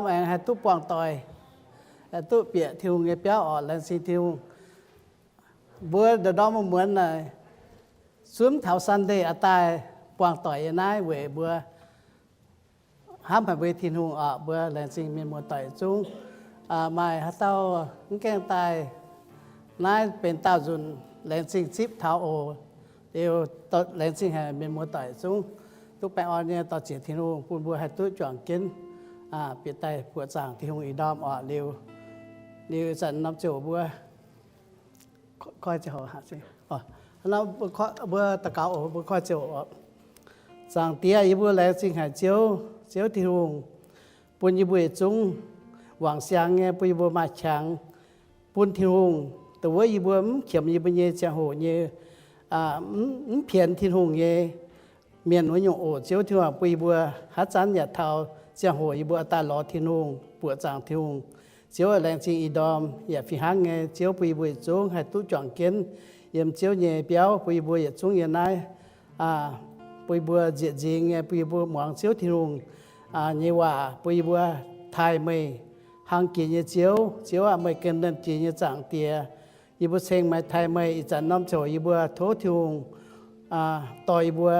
aengx haih duqv buangh doic, haih duqv bieqc Tin-Hungh nyei biauv orqc. Laengz zingh Tin-Hungh. Mbuo ndorm-ndorm muonz-muonz naaic zunv taux Sunday aqv daaih buangh doic yiem naaiv weic mbuo hnamv haic mbuo Tin-Hungh orqc. Mbuo laengz zingh mienh muoz-doic zungv. Maaih haaix dauh mv gaengh daaih naaiv benx daauh nzunc, laengz zingh zipv taux oc. Liuz, laengz zingh haic mienh muoz-doic zungv duqv baengh orn nyei dorh ziec Tin-Hungh bun mbuo haih duqv juangc jienv bieqc daaih buoqc zaangc Tin-Hungh ih ndorm orqc. Liuz, liuz ih zanc norm ziouc mbuo mbuo daux gaux oc, mbuo koiv ziouc oc. Zaangc Diex, yie mbuo laengz zingh haic Ziouv, Ziouv Tin-Hungh, bun yie mbuo yietc zungv wangc siang nyei, bun yie mbuo maaih qangx bun Tin-Hungh, dongh wuov yie mbuo mv qiemx yie mbuo nyei ziangh hoc nyei, mv pienx Tin-Hungh nyei mienh wuov nyungc oc. Ziouv Tin-Hungh, bun yie mbuo haaix zanc yaac taux ziangh hoc yie mbuo daaih lorz Tin-Hungh, buoqc zaangc Tin-Hungh. Ziouv, laengz zingh ih ndorm yaac fih hnangv nyei. Ziouv, bun yie mbuo yietc zungv haih duqv juangc jienv yiem Ziouv nyei biauv, bun yie mbuo yietc zungv yiem naaiv bun yie mbuo nzieqc nzingx nyei, bun yie mbuo muangx Ziouv Tin-Hungh nyei waac, bun yie mbuo taaih meih, hlang jiex nyei Ziouv. Ziouv aac, meih gengh nernh jiex nyei Zaangc Diex. Yie mbuo ceng meih, taaih meih. Ih zanc norm ziouc yie mbuo tov Tin-Hungh dorh yie mbuo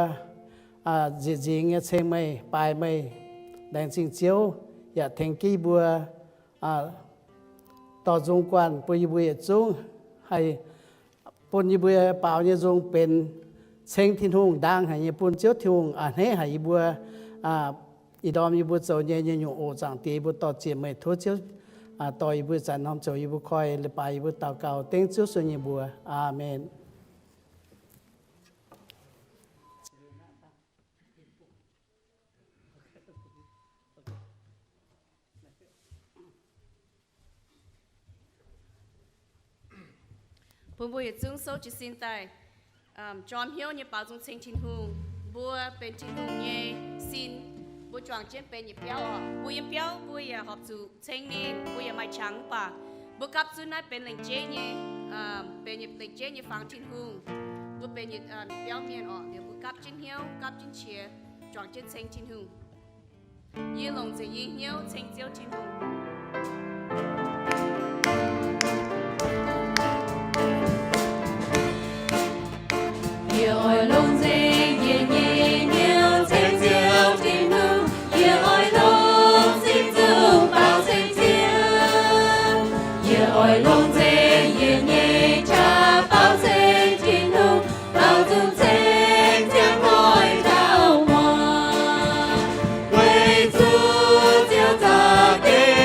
nzieqc nzingx nyei ceng meih, baaix meih. Laengz zingh Ziouv, yaac tengx jienv yie mbuo dorh nzung guanh bun yie mbuo yietc zungv haih bun yie mbuo baaux nyei nzung benx ceng Tin-Hungh ndaang haic nyei, bun Ziouv Tin-Hungh a'hneiv haic yie mbuo ih ndorm yie mbuo zoux nyei nyei nyungc oc. Zaangc Diex, yie mbuo dorh ziec meih, tov Ziouv dorh yie mbuo ih zanc norm ziouc yie mbuo koi leiz-baaix yie mbuo daux gaux dengv Ziouv sun nyei mbuox. Aamen. Bun mbuo yietc zungv souv jiez sin daaih, jorm hnyouv nyei baaux nzung ceng Tin-Hungh. Mbuo benx Tin-Hungh nyei sin, mbuo juangc jienv benx yietc biauv oc. Mbuo yiem biauv mbuo yaac horpc zuqc ceng mingh, mbuo yaac maaih qangx, mv baac mbuo gapv zunv naaiv benx lengc jeiv nyei, benx yietc lengc jeiv nyei fangx Tin-Hungh. Mbuo benx yietc biauv mienh oc, liuz mbuo gapv jienv hnyouv, gapv jienv qiex, juangc jienv ceng Tin-Hungh. Yie longc nzengc yie hnyouv ceng Ziouv Tin-Hungh. Yie oix longc nzengc yie nyei hnyouv ceng Ziouv Tin-Hungh. Yie oix longc sin zungv baaux ceng Ziouv. Yie oix longc nzengc yie nyei qaqv baaux ceng Tin-Hungh, baaux nzung ceng ziangh hoc taux muangx. Weic zuqc Ziouv za'gengh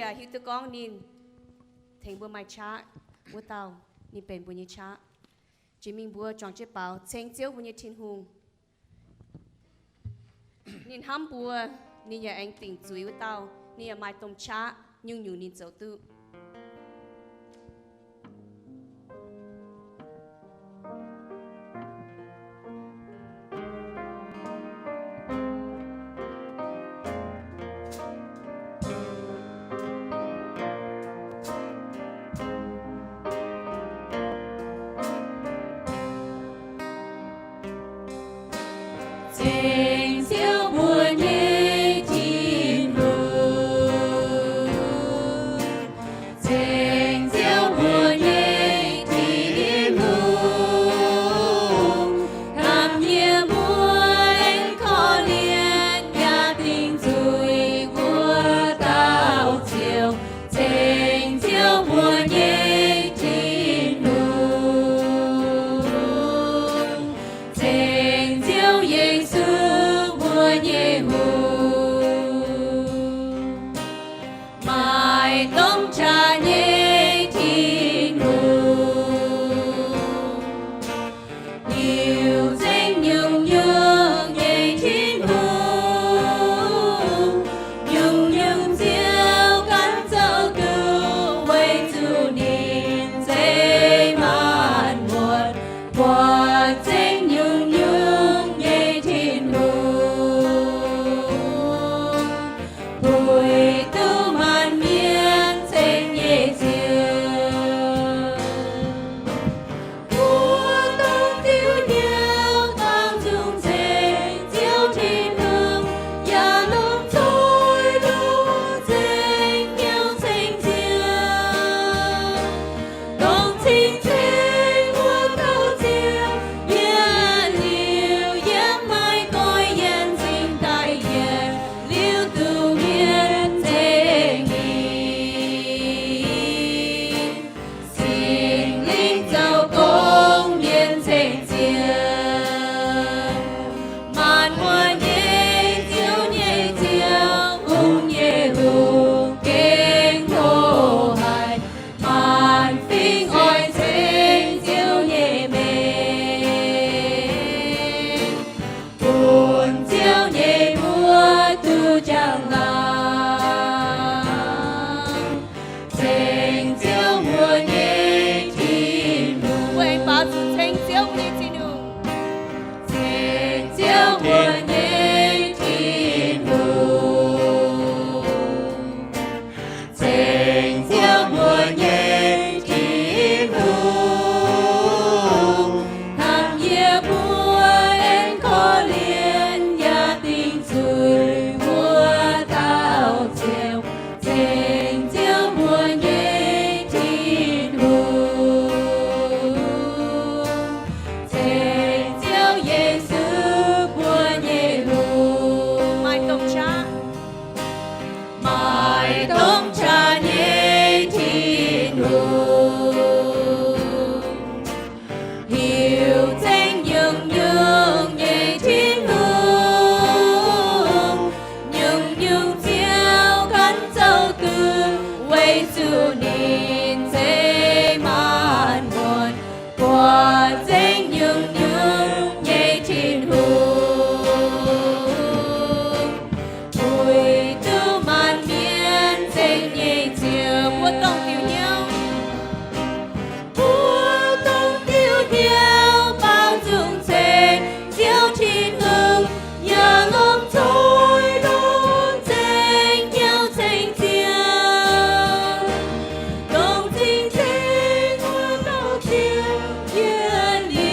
yaac hiuv duqv gorngv ninh tengx mbuo maaih qaqv wuov dauh, ninh benx mbuo nyei qaqv. Jiex mingh mbuo juangc jienv baaux ceng Ziouv mbuo nyei Tin-Hungh. Ninh hnamv mbuo, ninh yaac aengx dingc zuiz wuov dauh, ninh yaac maaih domh qaqv nyungc-nyungc ninh zoux duqv. Ceng Ziouv mbuo nyei Tin-Hungh. Ceng Ziouv mbuo nyei Tin-Hungh. Hnamv yie mbuo aengx korv-lienh yaac dingc zuiz wuov dauh Ziouv. Ceng Ziouv mbuo nyei Tin-Hungh. Ceng Ziouv Yesu mbuo nyei hungh. Maaih domh qaqv nyei Tin-Hungh. Liuz zengv nyungc-nyungc nyei Tin-Hungh. Nyungc-nyungc Ziouv ganh zoux duqv, weic zuqc ninh zeiz maanc muotc, buatc zengv nyungc-nyungc nyei Tin-Hungh. Puix duqv maanc mienh ceng nyei Ziouv. Mbuo dongh diuh hnyouv baaux nzung ceng Ziouv Tin-Hungh, yaac longc zoih longx ceng hnyouv ceng Ziouv. Dongh cing-cing wuov dauh Ziouv, yie liuz yiem maiv goiv yienx cingx daaih yienc liuz duqv mienh ceng ninh. Singx Lingh zoux gong mienh ceng Ziouv. Maanc muotc nyei Ziouv nyei Ziouv, hungh nyei hungh, gengh hlo haic. Maanc fingx oix ceng Ziouv nyei mengh, bun Ziouv nyei mbuox duqv jangx laangc. Ceng Ziouv mbuo nyei Tin-Hungh. Mbuo aengx baaux zuqc ceng Ziouv mbuo nyei Tin-Hungh. Ceng Ziouv mbuo nyei Tin-Hungh. Ceng Ziouv mbuo nyei Tin-Hungh. Hnamv yie mbuo aengx korv-lienh yaac dingc zuiz wuov dauh Ziouv. Ceng Ziouv mbuo nyei Tin-Hungh. Ceng Ziouv Yesu mbuo nyei hungh. Maaih domh qaqv, maaih domh qaqv nyei Tin-Hungh. Liuz zengv nyungc-nyungc nyei Tin-Hungh. Nyungc-nyungc Ziouv ganh zoux duqv, weic zuqc ninh zeiz maanc muotc, buatc zengv nyungc-nyungc nyei Tin-Hungh. Puix duqv maanc mienh ceng nyei Ziouv. Mbuo dongh diuh hnyouv, mbuo dongh diuh hnyouv baaux nzung ceng Ziouv Tin-Hungh, yaac longc zoih longx ceng hnyouv ceng Ziouv. Dongh cing-cing wuov dauh Ziouv, yie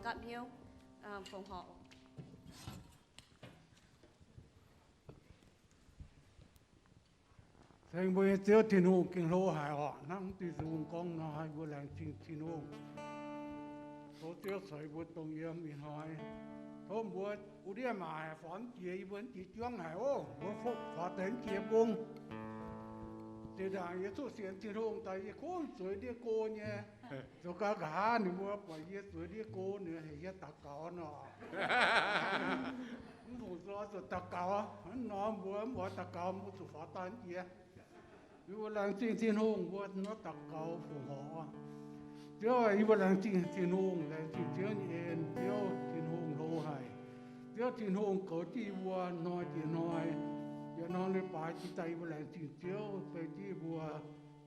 dapv hnyouv, fongc horc. Tengx mbuo nyei Ziouv Tin-Hungh, gengh hlo haic orqc. Hnangv mv deix nzung gorngv nor, mbuo laengz zingh Tin-Hungh. Tov Ziouv ceix mbuo dongh yiem ih hnoi. Tov mbuo wuov ndiev maac faaux jiex, yie mbuo jiex juangv haic oc. Mbuo faaux deix jiex mbong. Zinh ndaangc yie zuqv sienx Tin-Hungh daaih, yie kungx zueiz ndiev go nyei. Zoux gau nqa'haav ninh mbuo buatc yie zueiz ndiev go, ninh heuc yie daux gaux nor. Mv fungc zuqc daux gaux, hnangv nor mbuo mv oix daux gaux, mbuo zuqc faaux daaih jiex. Yie mbuo laengz zingh Tin-Hungh, mbuo nor daux gaux fongc horc. Ziouv, yie mbuo laengz zingh Tin-Hungh, laengz zingh Ziouv nyei en. Ziouv Tin-Hungh hlo haic. Ziouv Tin-Hungh goux jienv yie mbuo hnoi jiex hnoi. Yietc norm leiz-baaix jiex daaih yie mbuo laengz zingh Ziouv beiv jienv yie mbuo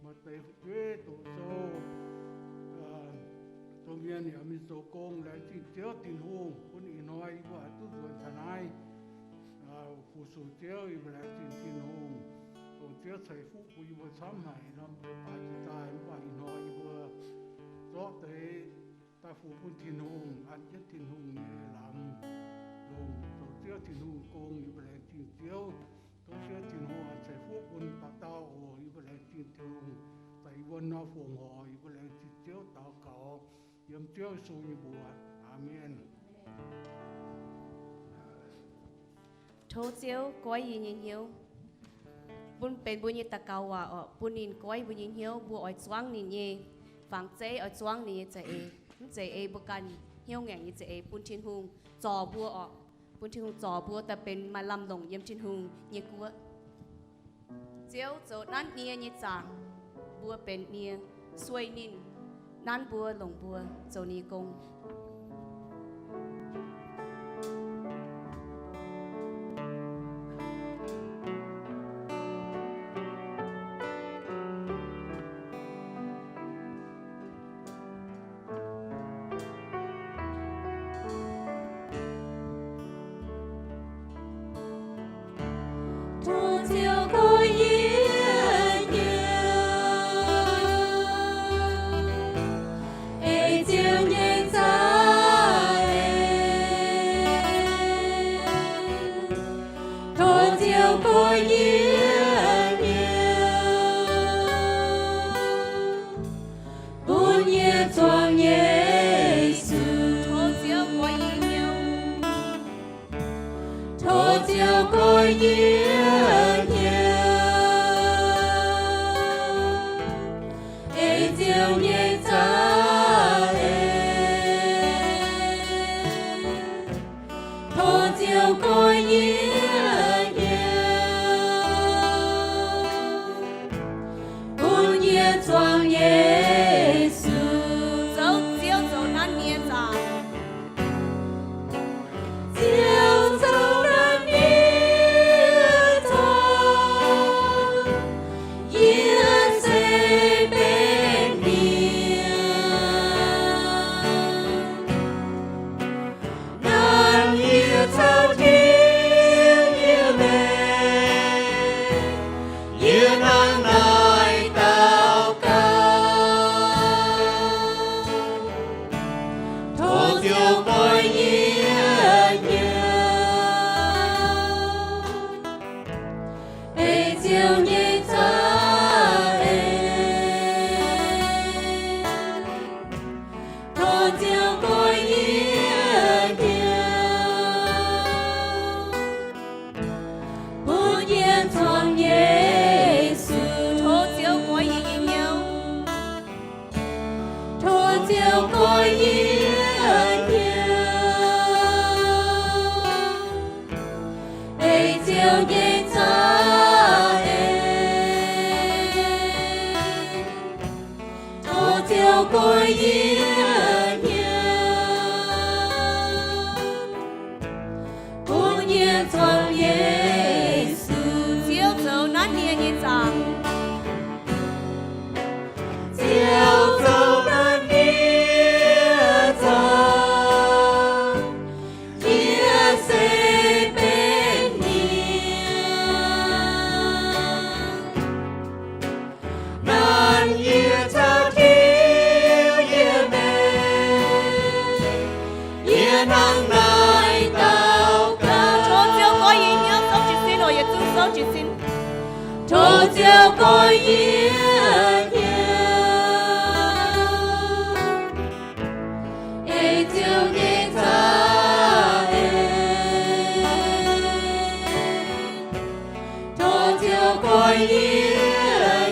maaih deix fu'jueiv doqc sou, domh mienh yaac mingh zoux gong. Laengz zingh Ziouv Tin-Hungh bun ih hnoi yie mbuo oix duqv nzuonx taux naaiv. Fu-sux Ziouv, yie mbuo laengz zingh Tin-Hungh. Dongh Ziouv ceix fuqv bun yie mbuo camv haic, norm leiz-baaix jiex daaih mv baac ih hnoi yie mbuo zorqv deix daaih fu bun Tin-Hungh, an jienv Tin-Hungh nyei lamz longc zoux Ziouv Tin-Hungh gong. Yie mbuo laengz zingh Ziouv. Tov Ziouv Tin-Hungh ceix fuqv bun dauh dauh oc. Yie mbuo laengz zingh Tin-Hungh daaih yie mbuo nor fongc horc. Yie mbuo laengz zingh Ziouv daux gaux yiem Ziouv Yesu nyei mbuox. Aamen. Tov Ziouv goiv yie nyei hnyouv, bun benx mbuo nyei daux gaux waac orqc, bun ninh goiv mbuo nyei hnyouv. Mbuo oix zuangv ninh nyei fangx zeiv, oix zuangv ninh nyei za'eix. Mv zeiz ei mbuo ganh hnyouv ngaengc nyei za'eix, bun Tin-Hungh zorc mbuo orqc, bun Tin-Hungh zorc mbuo daaih benx maaih lamh longc yiem Tin-Hungh nyei guoqv. Ziouv zoux nanv nie nyei zaangc, mbuo benx nie, sueih ninh, nanv mbuo, longc mbuo zoux ninh nyei gong. Tov Ziouv goiv yie nyei hnyouv, ei Ziouv nyei za'eix. Tov Ziouv goiv yie nyei hnyouv, bun yie zuangx Yesu. Tov Ziouv goiv yie nyei hnyouv. Tov Ziouv goiv yie nyei hnyouv, ei Ziouv nyei za'eix. Tov Ziouv goiv yie nyei hnyouv, bun yie zuangx Yesu. Zoux Ziouv zoux nanv nie zaangc. Ziouv zoux nanv nie zaangc, yie se benx nie. Nanv yie caux Tin-Hungh nyei mengh, yie hnangv naaiv daux gaux. Tov Ziouv goiv yie nyei hnyouv, ei Ziouv nyei za'eix. Tov Ziouv goiv yie nyei hnyouv, bun yie zuangx Yesu. Tov Ziouv goiv yie nyei hnyouv. Tov Ziouv goiv yie nyei hnyouv, ei Ziouv nyei za'eix. Tov Ziouv goiv yie nyei hnyouv, bun yie zuangx Yesu. Ziouv zoux nanv nie nyei zaangc. Ziouv zoux nanv nie zaangc, yie se benx nie. Nanv yie caux Tin-Hungh nyei mengh, Goiv yie hnyouv, ei Ziouv nyei za'eix, tov Ziouv goiv yie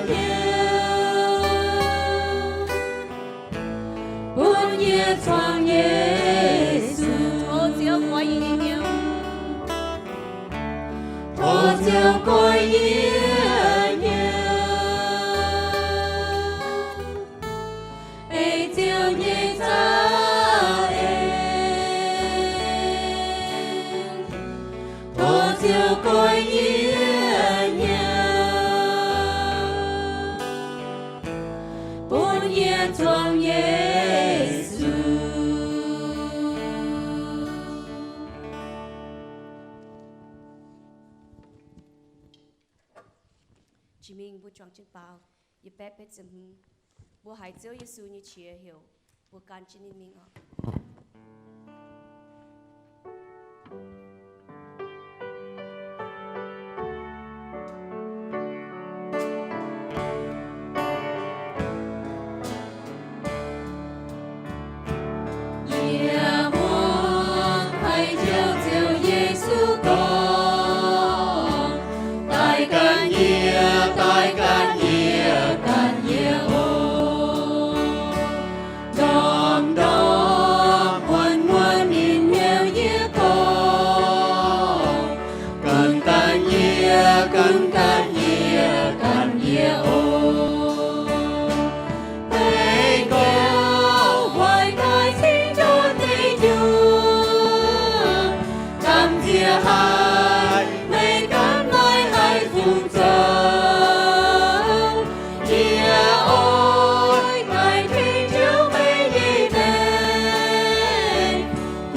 hnyouv, bun yie zuangx Yesu. Tov Ziouv goiv yie hnyouv, tov Ziouv goiv yie hnyouv, ei Ziouv nyei za'eix, tov Ziouv goiv yie hnyouv, bun yie zuangx Yesu. Jiex mingh mbuo juangc jienv baaux yietc baeqv betv ziepc hmz. Mbuo haiz Ziouv Yesu nyei qiex heuc mbuo gan jienv ninh mingh oc. Yie muoz haiz Ziouv, Ziouv Yesu gorngv, daaih gan yie, daaih gan yie, gan yie oc. Ndorm ndorm muonz muonz ninh heuc yie gorngv, gunv gan yie, gunv gan yie, gan yie oc. Meih gorngv oix daaih cingv tov meih nyungc, gamh nziex haic meih gan meih haic fungc zoux. Yie oix daaih tengx Ziouv meih nyei mengh,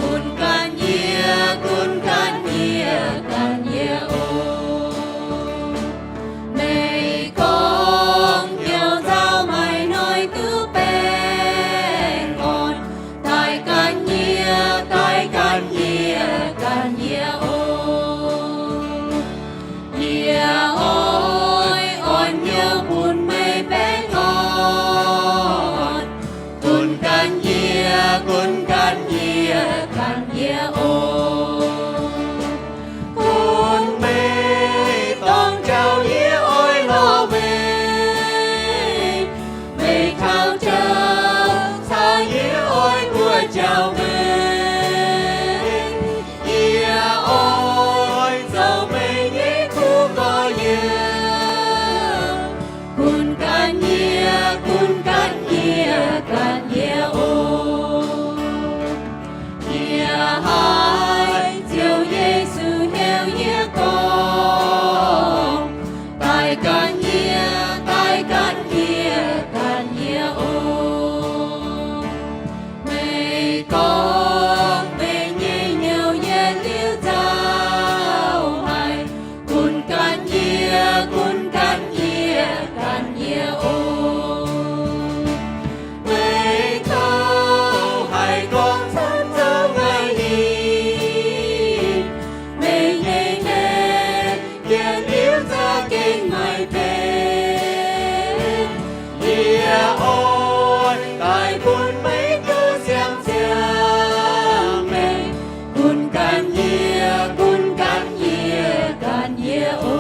gunv gan yie, gunv gan yie, gan yie oc. Meih gorngv heuc nzauh maaih noic duqv baengh orn, daaih gan yie, daaih gan yie, gan yie oc. Yie oix orn hnyouv bun meih baengh orn, gunv gan yie, gunv gan yie, gan yie oc. Gunv meih dorng jauv yie oix lorz meih, meih taux jauv caux yie oix buoqv jauv meih. Yie oix zoux meih nyei kuv nqoi-yiem, gunv gan yie, gunv gan yie, gan yie oc. Yie haiz Ziouv Yesu heuc yie gorngv, daaih gan yie, daaih gan yie, gan yie oc. Meih gorngv meih nyei hnyouv yietc liuz nzauh haic, gunv gan yie, gunv gan yie, gan yie oc. Meih taux haiz gorngv camv zoux ngaih ninh, meih nyei hnyouv yietc liuz za'gengh maaih benx. Yie oix daaih bun meih duqv siang-ziangh mengh, gunv gan yie, gunv gan yie, gan yie oc.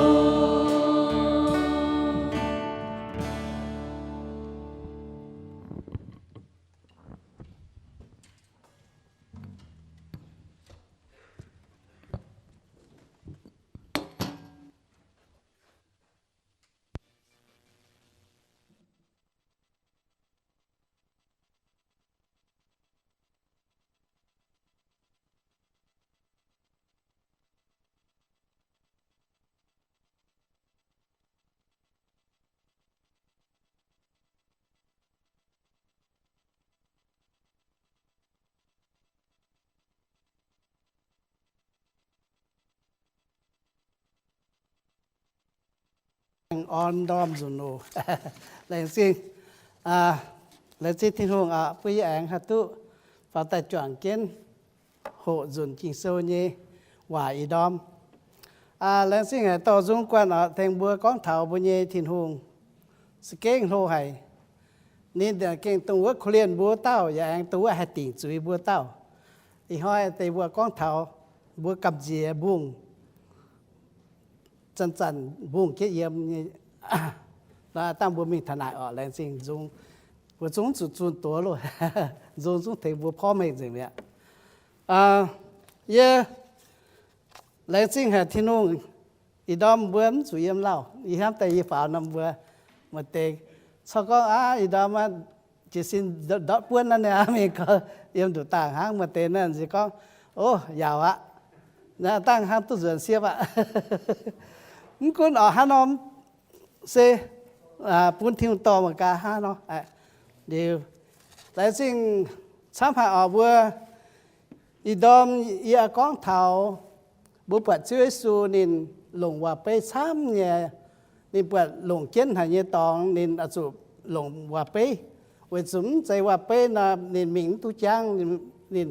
Aengx orn ndorm nzunc oc. Laengz zingh, laengz zingh Tin-Hungh aqv, bun yie aengx haih duqv faaux daaih juangc jienv hoqc nzunc Ging-Sou nyei waac ih ndorm. Laengz zingh haic dorh nzung guanh oc, tengx mbuo gorngv taux mbuo nyei Tin-Hungh. za'gengh hlo haic. Ninh gengh dongh wuov korv-lienh mbuo wuov dauh yaac aengx dongh wuov haih dingc zuiz mbuo dauh. Ih hnoi deix mbuo gorngv taux mbuo gamh nziex mbungh, zanc-zanc mbungh jienv yiem nyei. Dangh mbuo mingh taux naaic orqc, laengz zingh nzung. Mbuo zungv zuqc zunh doz loh, nzung zungv tengx mbuo porv mengh nzengc mi'aqv. Yie laengz zingh haic Tin-Hungh. Ih ndorm mbuo mv zuqc yiem lauh, yie hnamv daaih yie faaux norm mbuo maaih deix corc gorngv, aav, ih ndorm jiez sin ndortv buonv naaiv niaa, mingh gorngv yiem nduqc dangh hnangv. Maaih deix naaiv nziex gorngv, o, yaauc aqv, dangh hnangv duqv nzuonx siepv aqv. Mv gunv orqc, hnangv nor se bun Tin-Hungh dorh mangc gaax hnangv nor. Liuz, laengz zingh camv haic orqc mbuo. Ih ndorm yie gorngv taux mbuo buatc Ziouv Yesu ninh longc waac-beiv camv nyei, ninh buatc longc jienv haic nyei dorngx ninh oix zuqc longc waac-beiv, weic zuqc mv zeiz waac-beiv nor ninh mingh mv duqv jangv. Ninh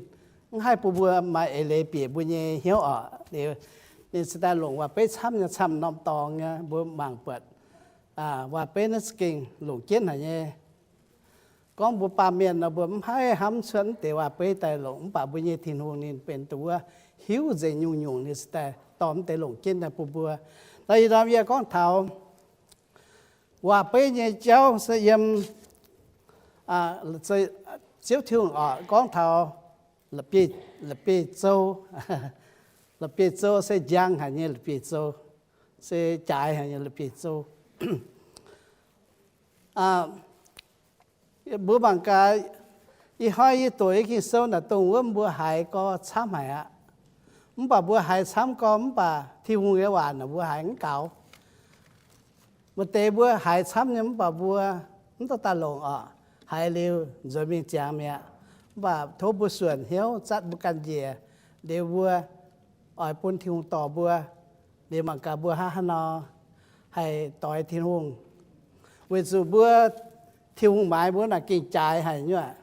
mv haih bun mbuo maaih eix leiz bieqc mbuo nyei hnyouv orqc. Liuz, ninh cingx daaih longc waac-beiv camv nyei camv norm dorngx nyei. Mbuo mangc buatc waac-beiv naaiv za'gengh longc jienv haic nyei. Gorngv mbuo baamh mienh nor, mbuo mv haih hnamv cuotv mv deix waac-beiv daaih longc, mv baac mbuo nyei Tin-Hungh ninh benx dongh wuov hiuv nzengc nyungc-nyungc, ninh cingx daaih dorh mv deix longc jienv daaih bun mbuo. Naaiv ih ndorm yie gorngv taux waac-beiv nyei jauv se yiem Ziouv Tin-Hungh orqc, gorngv taux la'bieiv-zou. La'bieiv-zou se njang haic nyei la'bieiv-zou, se jaaix haic nyei la'bieiv-zou. Mbuo mangc gaax, ih hnoi yie doqc nyei Ging-Sou naaic dongh wuov mbuo haiz gorx camv haic aqv. Mv baac mbuo haiz camv gorx, mv baac Tin-Hungh nyei waac naaic mbuo haiz mv gaux. Maaih deix mbuo haiz camv nyei mv baac mbuo mv dorh daaih longc orqc. Haiz liuz nzuonx mingh ziangx mi'aqv. Mv baac tov mbuo suonc hnyouv zatv mbuo ganh njiec, liuz mbuo oix bun Tin-Hungh dorh mbuo. Liuz mangc gaax mbuo hnangv haaix nor haih doix Tin-Hungh. Weic zuqc mbuo, Tin-Hungh maaiz mbuo naaic gengh jaaix haic nyei aqv.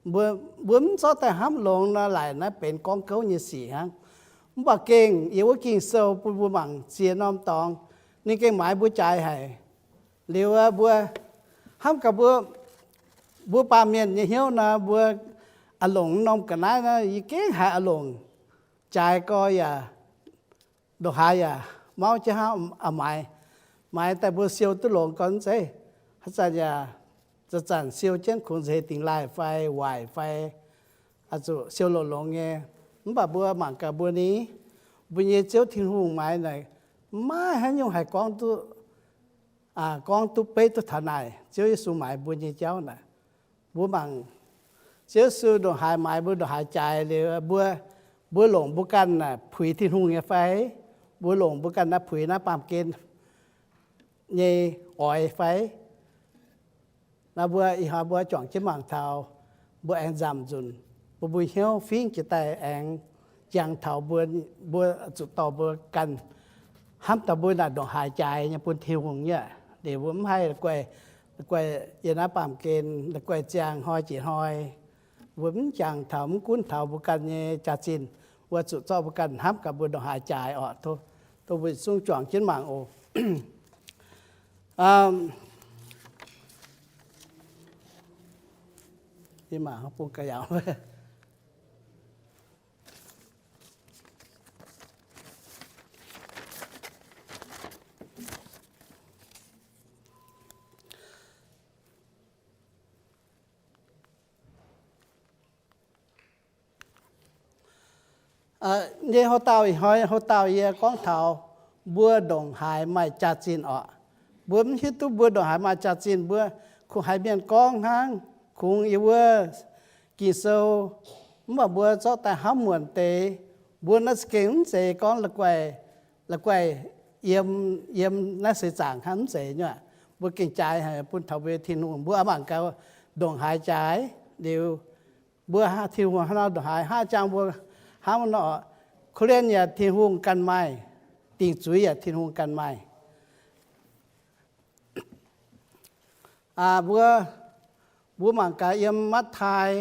Mbuo mv zorqv daaih hnamv longx nor, laaic naaiv benx gorngv gouv nyei sic hnangv. Mv baac gengh yiem wuov Ging-Sou bun mbuo mangc ziex norm dorngx, ninh gengh maaiz mbuo jaaix haic. Liuz mbuo hnamv gaax mbuo, mbuo baamh mienh nyei hnyouv nor, mbuo a'longc norm ga'naaiv nor, yie gengh haiz a'longc jaaix gorx yaac ndongc haaix yaac mauv jienv hnangv, a'maix, maaiz daaih mbuo siou duqv longx gorx zeiv. Haaix zanc yaac zanc-zanc siou jienv kungx nzeix dingx laaih fai waaic fai zuqc siou longx-longx nyei. Mv baac mbuo mangc gaax mbuo ni, mbuo nyei Ziouv Tin-Hungh maaiz naaic, maiv haaix nyungc haih gorngv duqv, gorngv duqv beiv duqv taux naaic Ziouv Yesu maaiz mbuo nyei jauv naaic. Mbuo mangc Ziouv Yesu ndongc haaix maaiz mbuo ndongc haaix jaaix liuz, mbuo, mbuo longc mbuo ganh naaic puix Tin-Hungh nyei fai? Mbuo longc mbuo ganh naaiv puix naaiv baamh gen nyei oix fai? Naaiv mbuo ih hnoi mbuo juangc jienv mangc taux mbuo aengx nzamc nzunc, mbuo mbuo hnyouv fingv jiex daaih aengx jangx taux mbuo, mbuo zuqc dorh mbuo ganh hnamv taux mbuo naaic ndongc haaix jaaix nyei bun Tin-Hungh nyei. Liuz mbuo mv haih la'guaih, la'guaih yiem naaiv baamh gen la'guaih ziangh hnoi jiex hnoi. Mbuo mv jangx taux, mv gunv taux mbuo ganh nyei jaax-zinh, mbuo zuqc zorqv mbuo ganh hnamv gaax mbuo ndongc haaix jaaix orqc. Tov, tov mbuo yietc zungv juangc jienv mangc oc. Nyei houv dauh, ih hnoi houv dauh yie gorngv taux mbuo ndongc haaix maaih jaax-zinh orqc. Mbuo mv hiuv duqv mbuo ndongc haaix maaih jaax-zinh, mbuo kungx haiz mienh gorngv hnangv, kungx yiem wuov Ging-Sou, mv baac mbuo zorqv daaih hnamv muonc deix. Mbuo naaiv za'gengh mv zeiz gorngv la'guaih, la'guaih yiem, yiem naaiv seix zaangc hnangv, mv zeiz nyei aqv. Mbuo gengh jaaix haic bun taux mbuo nyei Tin-Hungh. Mbuo oix mangc gaax ndongc haaix jaaix liuz, mbuo Tin-Hungh hnangv nor ndongc haaix hnangv jangx mbuo hnamv nor, korv-lienh yaac Tin-Hungh ganh maaih, dingc zuiz yaac Tin-Hungh ganh maaih. Mbuo, mbuo mangc gaax yiem Matv^taai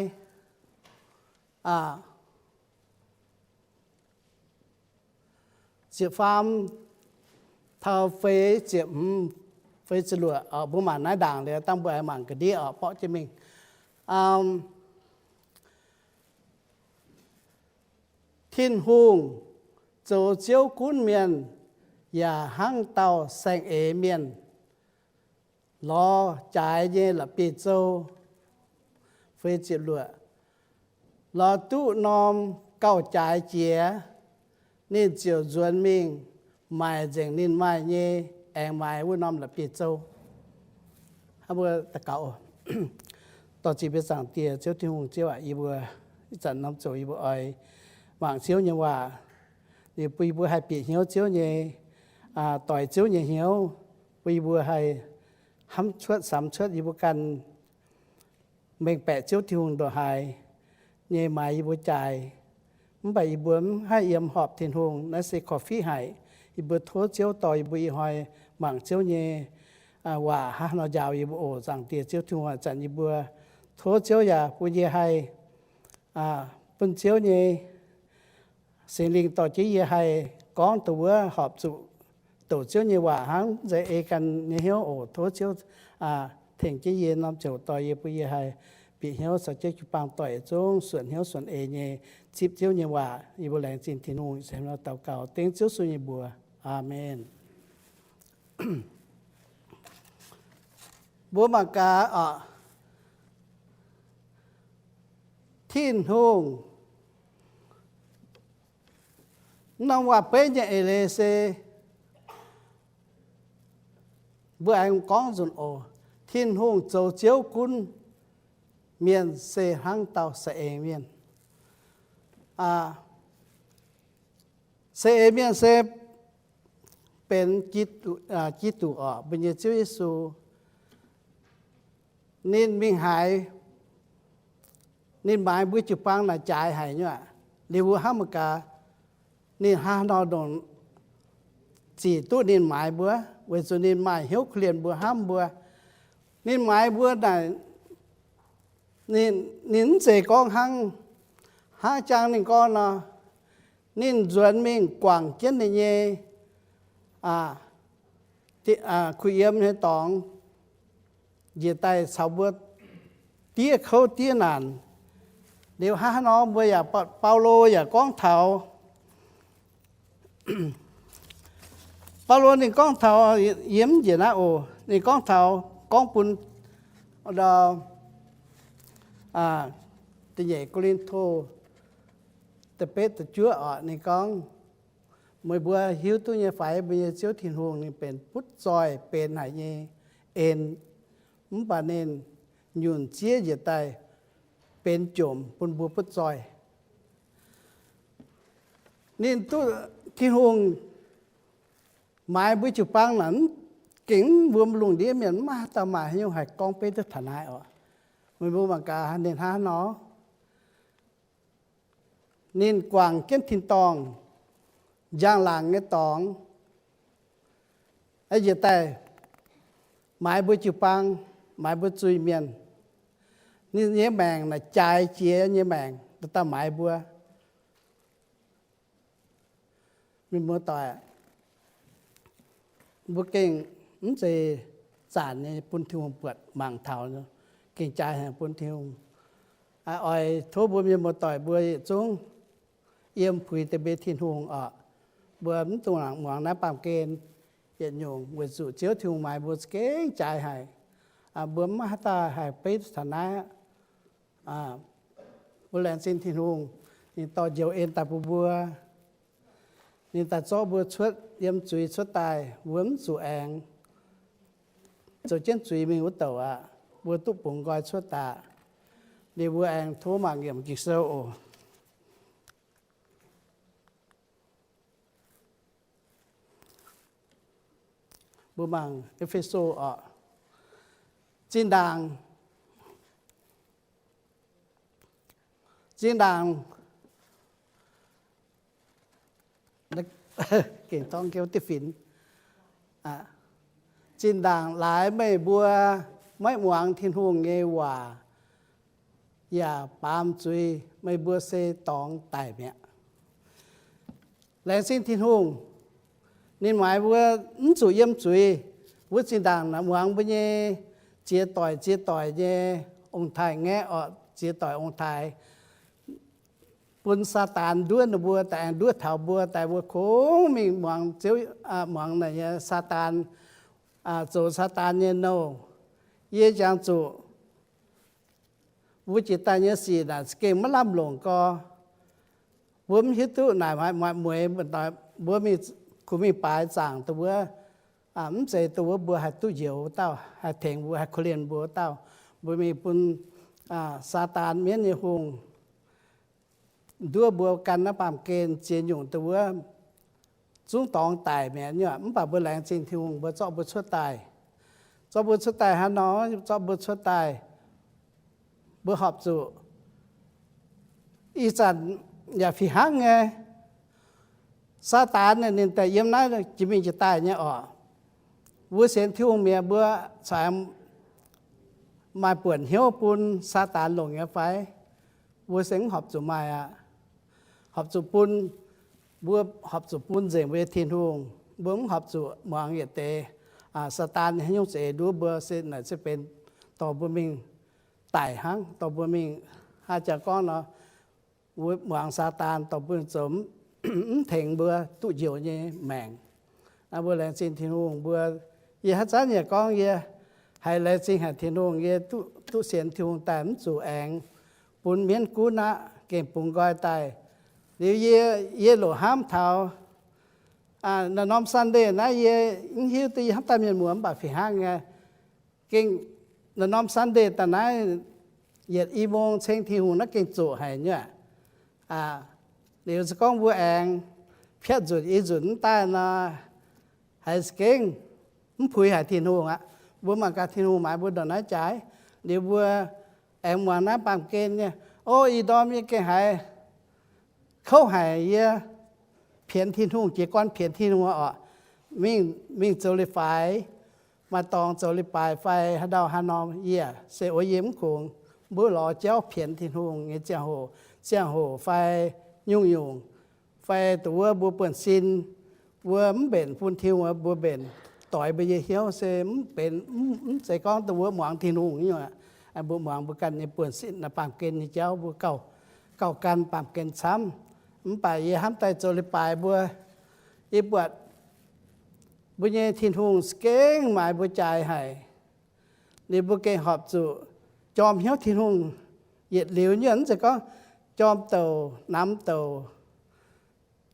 ziepc faam taux feix ziepc hmz, feix ziepc luoqc, mbuo mangc naaiv ndaangc liuz, dangh mbuo aengx mangc ga'ndiev oc, borqv jienv mingh. Tin-Hungh zoux Ziouv gunv mienh yaac hnangv dauh saeng-eix mienh lorz jaaix nyei la'bieiv-zou. Feix ziepc luoqc, lorz duqv norm gauh jaaix jiex, ninh ziouc nzuonx mingh maaic nzengc ninh maaih nyei, aengx maaiz wuov norm la'bieiv-zou. Mbuo daux gaux. Dorh ziqc mbuo Zaangc Diex Ziouv Tin-Hungh, Ziouv aac, yie mbuo ih zanc norm zoqc yie mbuo oix mangc Ziouv nyei waac, liuz bun yie mbuo haih bieqc hnyouv Ziouv nyei, doix Ziouv nyei hnyouv, bun yie mbuo haih hnamv cuotv, samx cuotv yie mbuo ganh mengh baeqc Ziouv Tin-Hungh ndongc haaix nyei maaiz yie mbuo jaaix. Mv baac yie mbuo mv haih yiem horpc Tin-Hungh, naaiv se korv-fiqv haic. Yie mbuo tov Ziouv dorh yie mbuo ih hnoi mangc Ziouv nyei waac hnangv haaix nor njaaux yie mbuo oc. Zaangc Diex Ziouv Tin-Hungh, ih zanc yie mbuo tov Ziouv yaac bun yie haih, bun Ziouv nyei Singx Lingh dorh jienv yie haih gorngv dongh wuov horpc zuqc douc Ziouv nyei waac hnangv, mv zeiz ei ganh nyei hnyouv oc. Tov Ziouv tengx jienv yie norm ziouc dorh yie, bun yie haih bieqc hnyouv caux Ziouv jiu-baang doic yietc zungv suonc hnyouv suonc eix nyei zipv Ziouv nyei waac. Yie mbuo laengz zingh Tin-Hungh, daux gaux dengv Ziouv Yesu nyei mbuox. Aamen. Mbuo mangc gaax oc, Tin-Hungh norm waac-beiv nyei eix leiz se mbuo aengx gorngv nzunc oc, Tin-Hungh zoux Ziouv gunv mienh se hnangv dauh saeng-eix mienh. Saeng-eix mienh se benx Giduc oc, mbuo nyei Ziouv Yesu. Ninh mingh haaix, ninh maaiz mbuo jiu-baang naaic jaaix haic nyei aqv. Liuz mbuo hnamv mangc gaax, ninh hnangv haaix nor ndongc zic duqv ninh maaiz mbuo, weic zuqc ninh maaih hnyouv korv-lienh mbuo, hnamv mbuo. Ninh maaiz mbuo naaic, ninh mv zeiz gorngv hnangv, hnangv jang ninh gorngv nor, ninh nzuonx mingh guangc jienv ninh nyei kuh yiem nyei dorngx njiec daaih caux mbuo diev kouv diev naanc. Liuz hnangv haaix nor mbuo yaac, Baulo yaac gorngv taux, Baulo ninh gorngv taux, yie mv njiec naaiv oc, ninh gorngv taux, gorngv bun da'nyeic Ko^lin^to da'betv da'juov oc, ninh gorngv, meih mbuo hiuv duqv nyei fai, mbuo nyei Ziouv Tin-Hungh ninh benx butv zoih benx haic nyei en, mv baac ninh nyunc zieqv njiec daaih benx jomc bun mbuo butv zoih. Ninh duqv Tin-Hungh maaiz mbuo jiu-baang naaic, gengh mbuo lungh ndiev mienh mv maaih haaix dauh maaih haaix nyungc haih gorngv beiv duqv taux naaiv oc. Meih mbuo mangc gaax ninh hnangv haaix nor. Ninh guangc jienv tin-dorngh, njang-laangc nyei dorngx, njiec daaih maaiz mbuo jiu-baang, maaiz mbuo zuiz-mienh. Ninh nyei maengc naaic jaaix jiex nyei maengc daaih maaiz mbuo. Mienh muoz-doic, mbuo gengh mv zeiz zanc nyei bun Tin-Hungh buatc mangc taux, gengh jaaix haic bun Tin-Hungh. Oix tov mbuo mienh muoz-doic mbuo yietc zungv yiem puix deix mbeix Tin-Hungh oc. Mbuo mv dungx muangx naaiv baamh gen yietc nyungc, weic zuqc Ziouv Tin-Hungh maaiz mbuo za'gengh jaaix haic. Mbuo mv maaih haaix dauh haih beiv taux naaiv. Mbuo laengz zingh Tin-Hungh, ninh dorh njoux en daaih bun mbuo. Ninh daaih zorqv mbuo cuotv yiem zuiz cuotv daaih, mbuo mv zuqc aengx zoux jienv zuiz mingh wuov douc aqv. Mbuo duqv bungx nqoi cuotv daaih, liuz mbuo aengx tov mangc nyiemc Ging-Sou oc. Mbuo mangc E^fe^so oc. Zinh ndaangc, zinh ndaangc, gengh dorng diqv finx. Zinh ndaangc laaix meih mbuo maiv muangx Tin-Hungh nyei waac yaac baamz zuiz, meih mbuo se dorngx daic mi'aqv. Laengz zingh Tin-Hungh, ninh maaiz mbuo mv zuqc yiem zuiz, Wuov zinh ndaangc muangx mbuo nyei ziex doic ziex doic nyei ong-taaix ngaeqv orqc, ziex doic ong-taaix bun Saadaan nduov ninh mbuo, daaih aengx nduov taux mbuo, daaih mbuo kungx mingh muangx Ziouv, muangx naaic nyei Saadaan, zoux Saadaan nyei nouh. Yie jangx zuqc mbuo jiex daaih nyei sic naaic za'gengh maiv lamh longc gorx. Mbuo mv hiuv duqv naaic maaih mueiz, mbuo mingh, kuh mingh baaix zaangc dongh wuov, mv zeiz dongh wuov mbuo haih duqv njoux wuov dauh, haih tengx mbuo, haih korv-lienh mbuo wuov dauh. Mbuo mingh bun Saadaan mienv nyei hungh nduov mbuo gan naaiv baamh gen ziex nyungc dongh wuov zungv dorngx daic mi'aqv. Mv baac mbuo laengz zingh Tin-Hungh, mbuo zorqv mbuo cuotv daaih. Zorqv mbuo cuotv daaih hnangv nor, zorqv mbuo cuotv daaih, mbuo horpc zuqc ih zanc yaac fih hnangv nyei. Saadaan ninh daaih yiem naaiv jiex mingh jiex daaih nyei orqc. Mbuo sienx Tin-Hungh mi'aqv, mbuo corc maaih buonc hnyouv bun Saadaan longc nyei fai? Mbuo se mv horpc zuqc maaih aqv. Horpc zuqc bun, mbuo horpc zuqc bun nzengc mbuo nyei Tin-Hungh. Mbuo mv horpc zuqc muangx yietc deix Saadaan haaix nyungc za'eix nduov mbuo, se naaic se benx dorh mbuo mingh daic hnangv, dorh mbuo mingh, haaix jaax gorngv nor, mbuo muangx Saadaan dorh mbuo zoux mv tengx mbuo duqv njoux nyei maengc. Mbuo laengz zingh Tin-Hungh, mbuo, yie haaix zanc yaac gorngv yie haiz laengz zingh haic Tin-Hungh, yie duqv sienx Tin-Hungh daaih mv zuqc aengx bun mienv gunv aqv, gengh bungx nqoi daaih. Liuz yie, yie loc hnamv taux naaiv norm Sunday naaiv, yie mv hiuv duqv yie hnamv daaih mienh muoz mv baac fih hnangv nyei. Gengh naaiv norm Sunday daaih naaiv yietc i mong ceng Tin-Hungh naaiv gengh zoqc haic nyei aqv. Liuz se gorngv mbuo aengx piatv nzunc i nzunc mv daaih nor, haiz za'gengh mv puix haic Tin-Hungh aqv. Mbuo mangc gaax Tin-Hungh maaiz mbuo ndongc naaiv jaaix. Liuz mbuo aengx muangx naaiv baamh gen nyei, o, ih ndorm yie gengh haiz kouv haic, yie pienx Tin-Hungh, jiez gorn pienx Tin-Hungh orqc. Mingh, mingh zoux leiz-baaix, maaih dorngx zoux leiz-baaix fai haaix ndau haaix norm, yie se o, yie mv kungx. Mbuo lorz jauv pienx Tin-Hungh nyei ziangh hoc, ziangh hoc fai nyungc-nyungc, fai dongh wuov mbuo buonv-sin, mbuo mv mbenc bun Tin-Hungh, mbuo mbenc doix mbuo nyei hnyouv se mv benx, mv zeiz gorngv dongh wuov muangx Tin-Hungh nyungc aqv. Mbuo muangx mbuo ganh nyei buonv-sin, baamh gen nyei jauv mbuo gauh, gauh gan baamh gen camv. Mv baac yie hnamv daaih zoux leiz-baaix mbuo, yie buatc mbuo nyei Tin-Hungh za'gengh maaiz mbuo jaaix haic. Liuz mbuo gengh horpc zuqc jorm hnyouv Tin-Hungh yietc liuz nyei, mv zeiz gorngv jorm douc namx douc,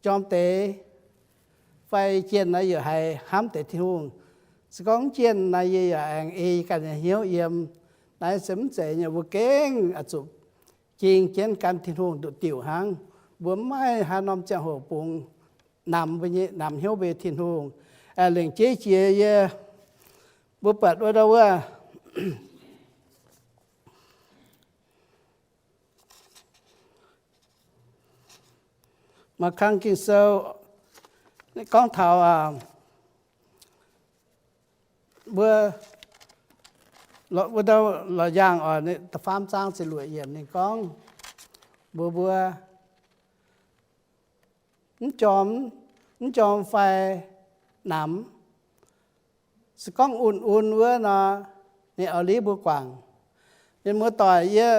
jorm deix fai jienh naaiv yaac haiz hnamv deix Tin-Hungh. Se gorngv mv jienh naaiv yie yaac aengx ei ganh nyei hnyouv yiem. Naaiv se mv zeiz nyei, mbuo gengh zuqc jing jienv gan Tin-Hungh nduqc diuc hnangv. Mbuo mv maaih haaix norm ziangh hoc bungx namx mbuo nyei, namx hnyouv mbuo nyei Tin-Hungh. Lengc jeiv jiex yie, mbuo buatc wuov ndau wuov maaih kang Ging-Sou gorngv taux mbuo, wuov ndau lorz yaangh oc, da'faam zaang ziepc luoqc yiemc ninh gorngv mbuox mbuo, mv jorm, mv jorm fai namx, se gorngv un-un wuov nor, ninh oix liv mbuo guangc. Mienh muoz-doic, yie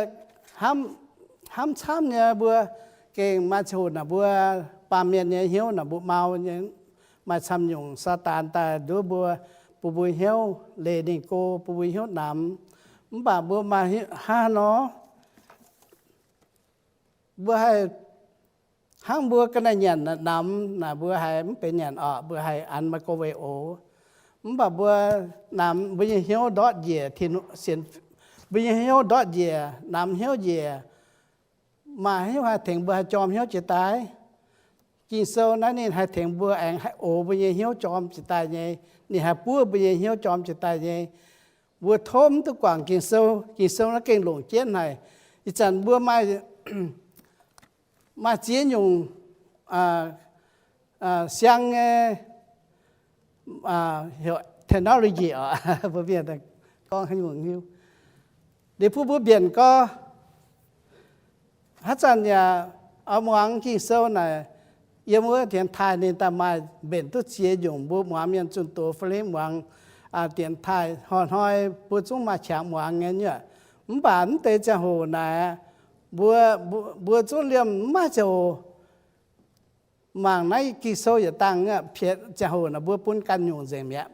hnamv, hnamv camv nyei, mbuo gengh maaih ziangh hoc naaic mbuo baamh mienh nyei hnyouv naaic mbuo mau nyei, maaih camv nyungc Saadaan daaih nduov mbuo, bun mbuo hnyouv leih ninh go, bun mbuo hnyouv namx. Mv baac mbuo maaih hnangv haaix nor, mbuo haih hnangv mbuo ga'naaiv nyanc namx naaic, mbuo haiz mv benx nyanc orqc, mbuo haih an maaih go weih oc. Mv baac mbuo namx mbuo nyei hnyouv ndortv njiec, mbuo nyei hnyouv ndortv njiec, namx hnyouv njiec, maaih haaix nyungc haih tengx mbuo haih jorm hnyouv jiex daaih? Ging-Sou naaiv ninh haih tengx mbuo aengx haih ox mbuo nyei hnyouv jorm jiex daaih nyei. Ninh haih buov mbuo nyei hnyouv jorm jiex daaih nyei. Mbuo tov mv duqv guangc Ging-Sou. Ging-Sou naaiv gengh longc jienv haic. Ih zanc mbuo maaih, maaih ziex nyungc siang nyei, heuc technology oc, mbuo mienh gorngv haaix nyungc hiuv. Liuz bun mbuo mbienc gorx, haaix zanc yaac oix muangx Ging-Sou naaic, yiem wuov dienx taaih ninh daaih maaih mbenc duqv ziex nyungc. Mbuo muangx mienh zunh doz fai muangx dienx taaih hnoi-hnoi mbuo zungv maaih qangx muangx nyei nyuoqc. Mv baac mv deix ziangh hoc naaic, mbuo, mbuo zungv liemh mv maaih ziangh hoc mangc naaiv Ging-Sou yietc dangh aqv. Piex ziangh hoc naaic mbuo bun ganh nyungc nzengc mi'aqv.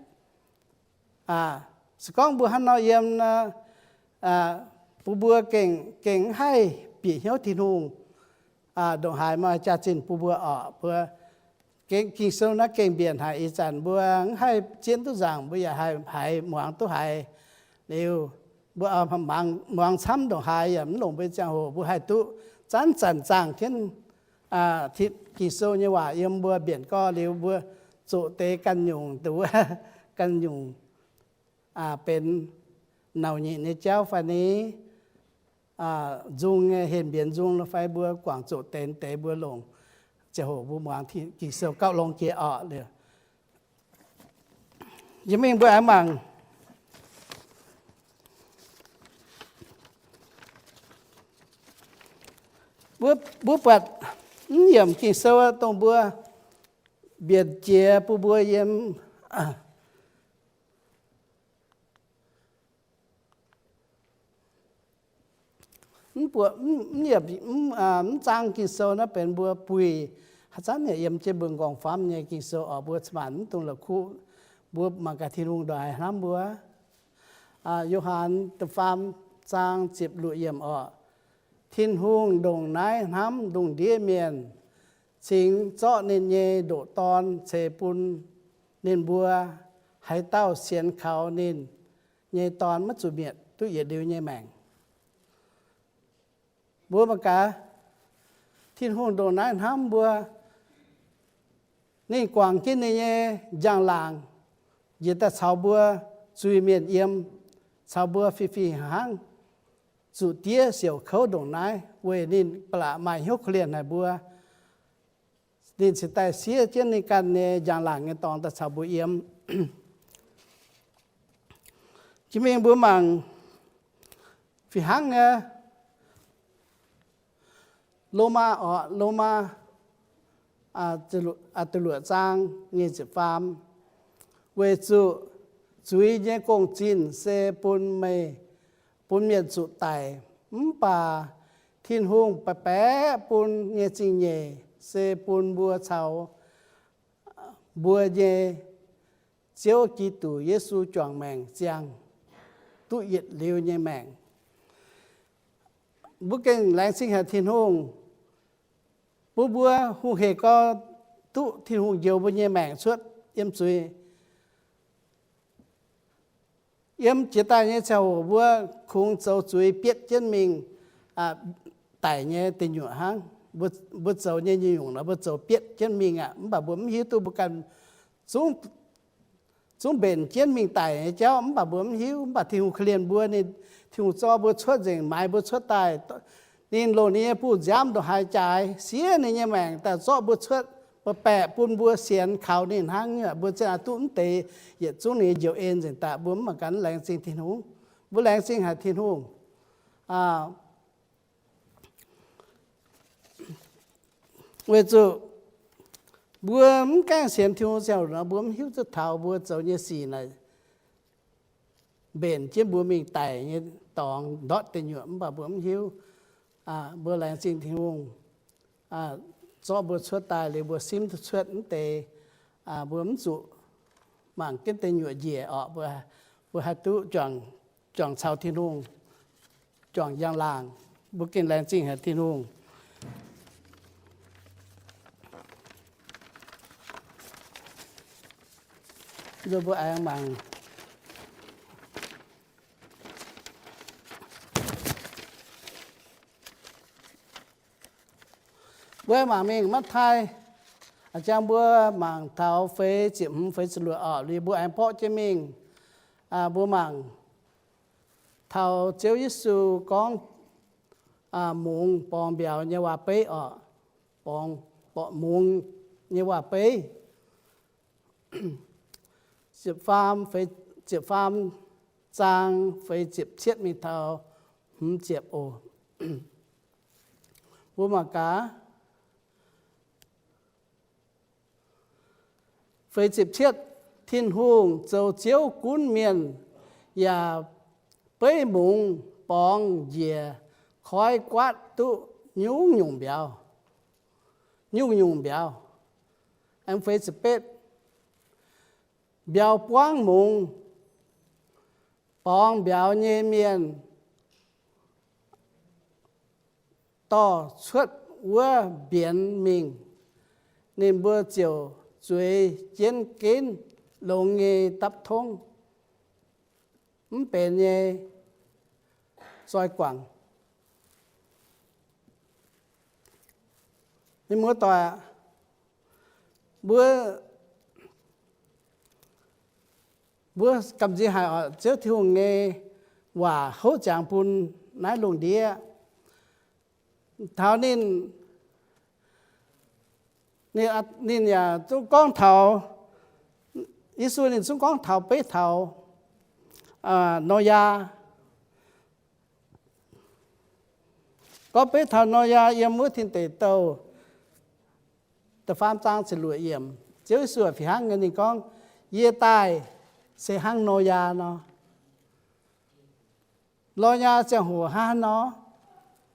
Se gorngv mbuo hnangv nor yiem, bun mbuo gengh, gengh mv haih bieqc hnyouv Tin-Hungh ndongc haaix maaih jaax-zinh bun mbuo orqc. Mbuo gengh Ging-Sou naaiv gengh mbienc haic. Ih zanc mbuo mv haih zien duqv nzaangc, mbuo yaac haih haiz muangx duqv haiz liuz, mbuo muangx camv ndongc haaix yaac mv longc mbuo nyei ziangh hoc. Mbuo haih duqv zanc-zanc zaangh jienv Ging-Sou nyei waac yiem mbuo mbienc gorx liuz, mbuo zoqc deix ganh nyungc, ganh nyungc benx nauc nyeic nyei jauv fai ni, nzung nyei, henh mbienx nzung fai, mbuo guangc zoqc deix deix mbuo longc ziangh hoc mbuo muangx Ging-Sou gauh longx jiex orqc. Liuz, yie mingh mbuo aengx mangc, mbuo buatc mv yiemc Ging-Sou dongh mbuo mbienc jiex bun mbuo yiem mv zaang Ging-Sou naaiv benx mbuo buih haaix zanc yaac yiem jienv mbuo m'nqorngv-famv nyei Ging-Sou orqc. Mbuo cin-maanc mv dungx la'kuqv, mbuo mangc gaax Tin-Hungh ndongc haaix hnamv mbuo. Yo^han da'faam zaang ziepc luoqc yiemc orqc, Tin-Hungh ndongc naaiv hnamv lungh ndiev mienh, cingx zorqv ninh nyei ndoqc Dorn ceix bun ninh mbuo. Haaix dauh sienx kaux ninh nyei Dorn maiv zuqc mietc, duqv yietc liuz nyei maengc. Mbuo mangc gaax, Tin-Hungh ndongc naaiv hnamv mbuo. Ninh guangc jienv ninh nyei njang-laangc njiec daaih caux mbuo zuiz-mienh yiem, caux mbuo fih fih hnangv zuqc diev siouc kouv ndongc naaiv, weic ninh ba'laqc maaih hnyouv korv-lienh haic mbuo. Ninh cingx daaih siev jienv ninh ganh nyei njang-laangc nyei dorngx daaih caux mbuo yiem. Jiex mingh mbuo mangc fih hnangv nyei Lomaa orqc, Lomaa da'luoqc zaang nyic ziepc faam, weic zuqc zuiz nyei gong-zinh se bun meih, bun mienh zuqc daic, mv baac Tin-Hungh baeqc baeqv bun nyei zingh nyeic se bun mbuo caux mbuo nyei Ziouv Giduc Yesu juangc maengc ziangh, duqv yietc liuz nyei maengc. Mbuo gengh laengz zingh haic Tin-Hungh bun mbuo hungh hec gau duqv Tin-Hungh njoux mbuo nyei maengc cuotv yiem zuiz. Yiem jiex daaih nyei ziangh hoc mbuo kungx zoux zuiz bietv jienv mingh daic nyei deic nyuoqc hnangv. Mbuo zoux nyei nyungc nor mbuo zoux bietv jienv mingh aqv, mv baac mbuo mv hiuv duqv mbuo ganh zungv mbenc jienv mingh daic nyei jauv, mv baac mbuo mv hiuv. Mv baac Tin-Hungh korv-lienh mbuo, ninh, Tin-Hungh zorqv mbuo cuotv nzengc, maaiz mbuo cuotv daaih. Ninh longc ninh nyei buoz-nziaamv ndongc haaix jaaix siev ninh nyei maengc daaih zorqv mbuo cuotv, baeqc baeqc bun mbuo sienx kaux ninh hnangv. Mbuo ziouc duqv mv deix yietc zungv ninh nyei njoux en nzengc daaih. Mbuo mv baac ganh laengz zingh Tin-Hungh. Mbuo laengz zingh haic Tin-Hungh. Weic zuqc mbuo mv gaengh sienx Tin-Hungh ziangh hoc nor, mbuo mv hiuv duqv taux mbuo zoux nyei sic naaic mbenc jienv mbuo mingh daic nyei dorngx ndortv deic nyuoqc, mv baac mbuo mv hiuv. Mbuo laengz zingh Tin-Hungh zorqv mbuo cuotv daaih liuz mbuo simv duqv cuotv mv deix. Mbuo mv zuqc mangc jienv deic nyuoqc njiec orqc, mbuo haih duqv juangc caux Tin-Hungh, juangc njang-laangc. Mbuo gengh laengz zingh haic Tin-Hungh. Mbuo aengx mangc, mbuo mangc mingh Matv^taai, jang mbuo mangc taux feix ziepc hmz feix ziepc luoqc orqc, liuz mbuo aengx borqv jienv mingh. Mbuo mangc taux Ziouv Yesu gorngv mungz borngz mbiauz nyei waac-beiv orqc, borngz, borngz mungz nyei waac-beiv. Ziepc faam, feix, ziepc faam zaang feix ziepc cietv mingh taux hmz ziepc oc. Mbuo mangc gaax. Feix ziepc cietv, Tin-Hungh zoux Ziouv gunv mienh yaac beiv mungz borngz njiec koi guaatv duqv nyungc-nyungc mbiauz, nyungc-nyungc mbiauz. Mbiauz buangv mungz borngz mbiauz nyei mienh dorh cuotv wuov mbienx mingh, ninh mbuo ziouc zueiz jienv genv longx nyei dapv tongv, mv benx nyei zoi guangc. Mienh muoz-doic, mbuo, mbuo gamh nziex haic oc, Ziouv Tin-Hungh nyei waac houv jangx bun naaiv lungh ndiev. Taux ninh, ninh, ninh yaac zungv gorngv taux, Yesu ninh zungv gorngv taux beiv taux Noyaa. Gorngv beiv taux Noyaa yiem wuov Tin Deic Douh da'faam zaang ziepc luoqc yiemc, Ziouv Yesu fih hnangv nyei ninh gorngv, Yie daaih se hnangv Noyaa nor. Noyaa ziangh hoc hnangv nor,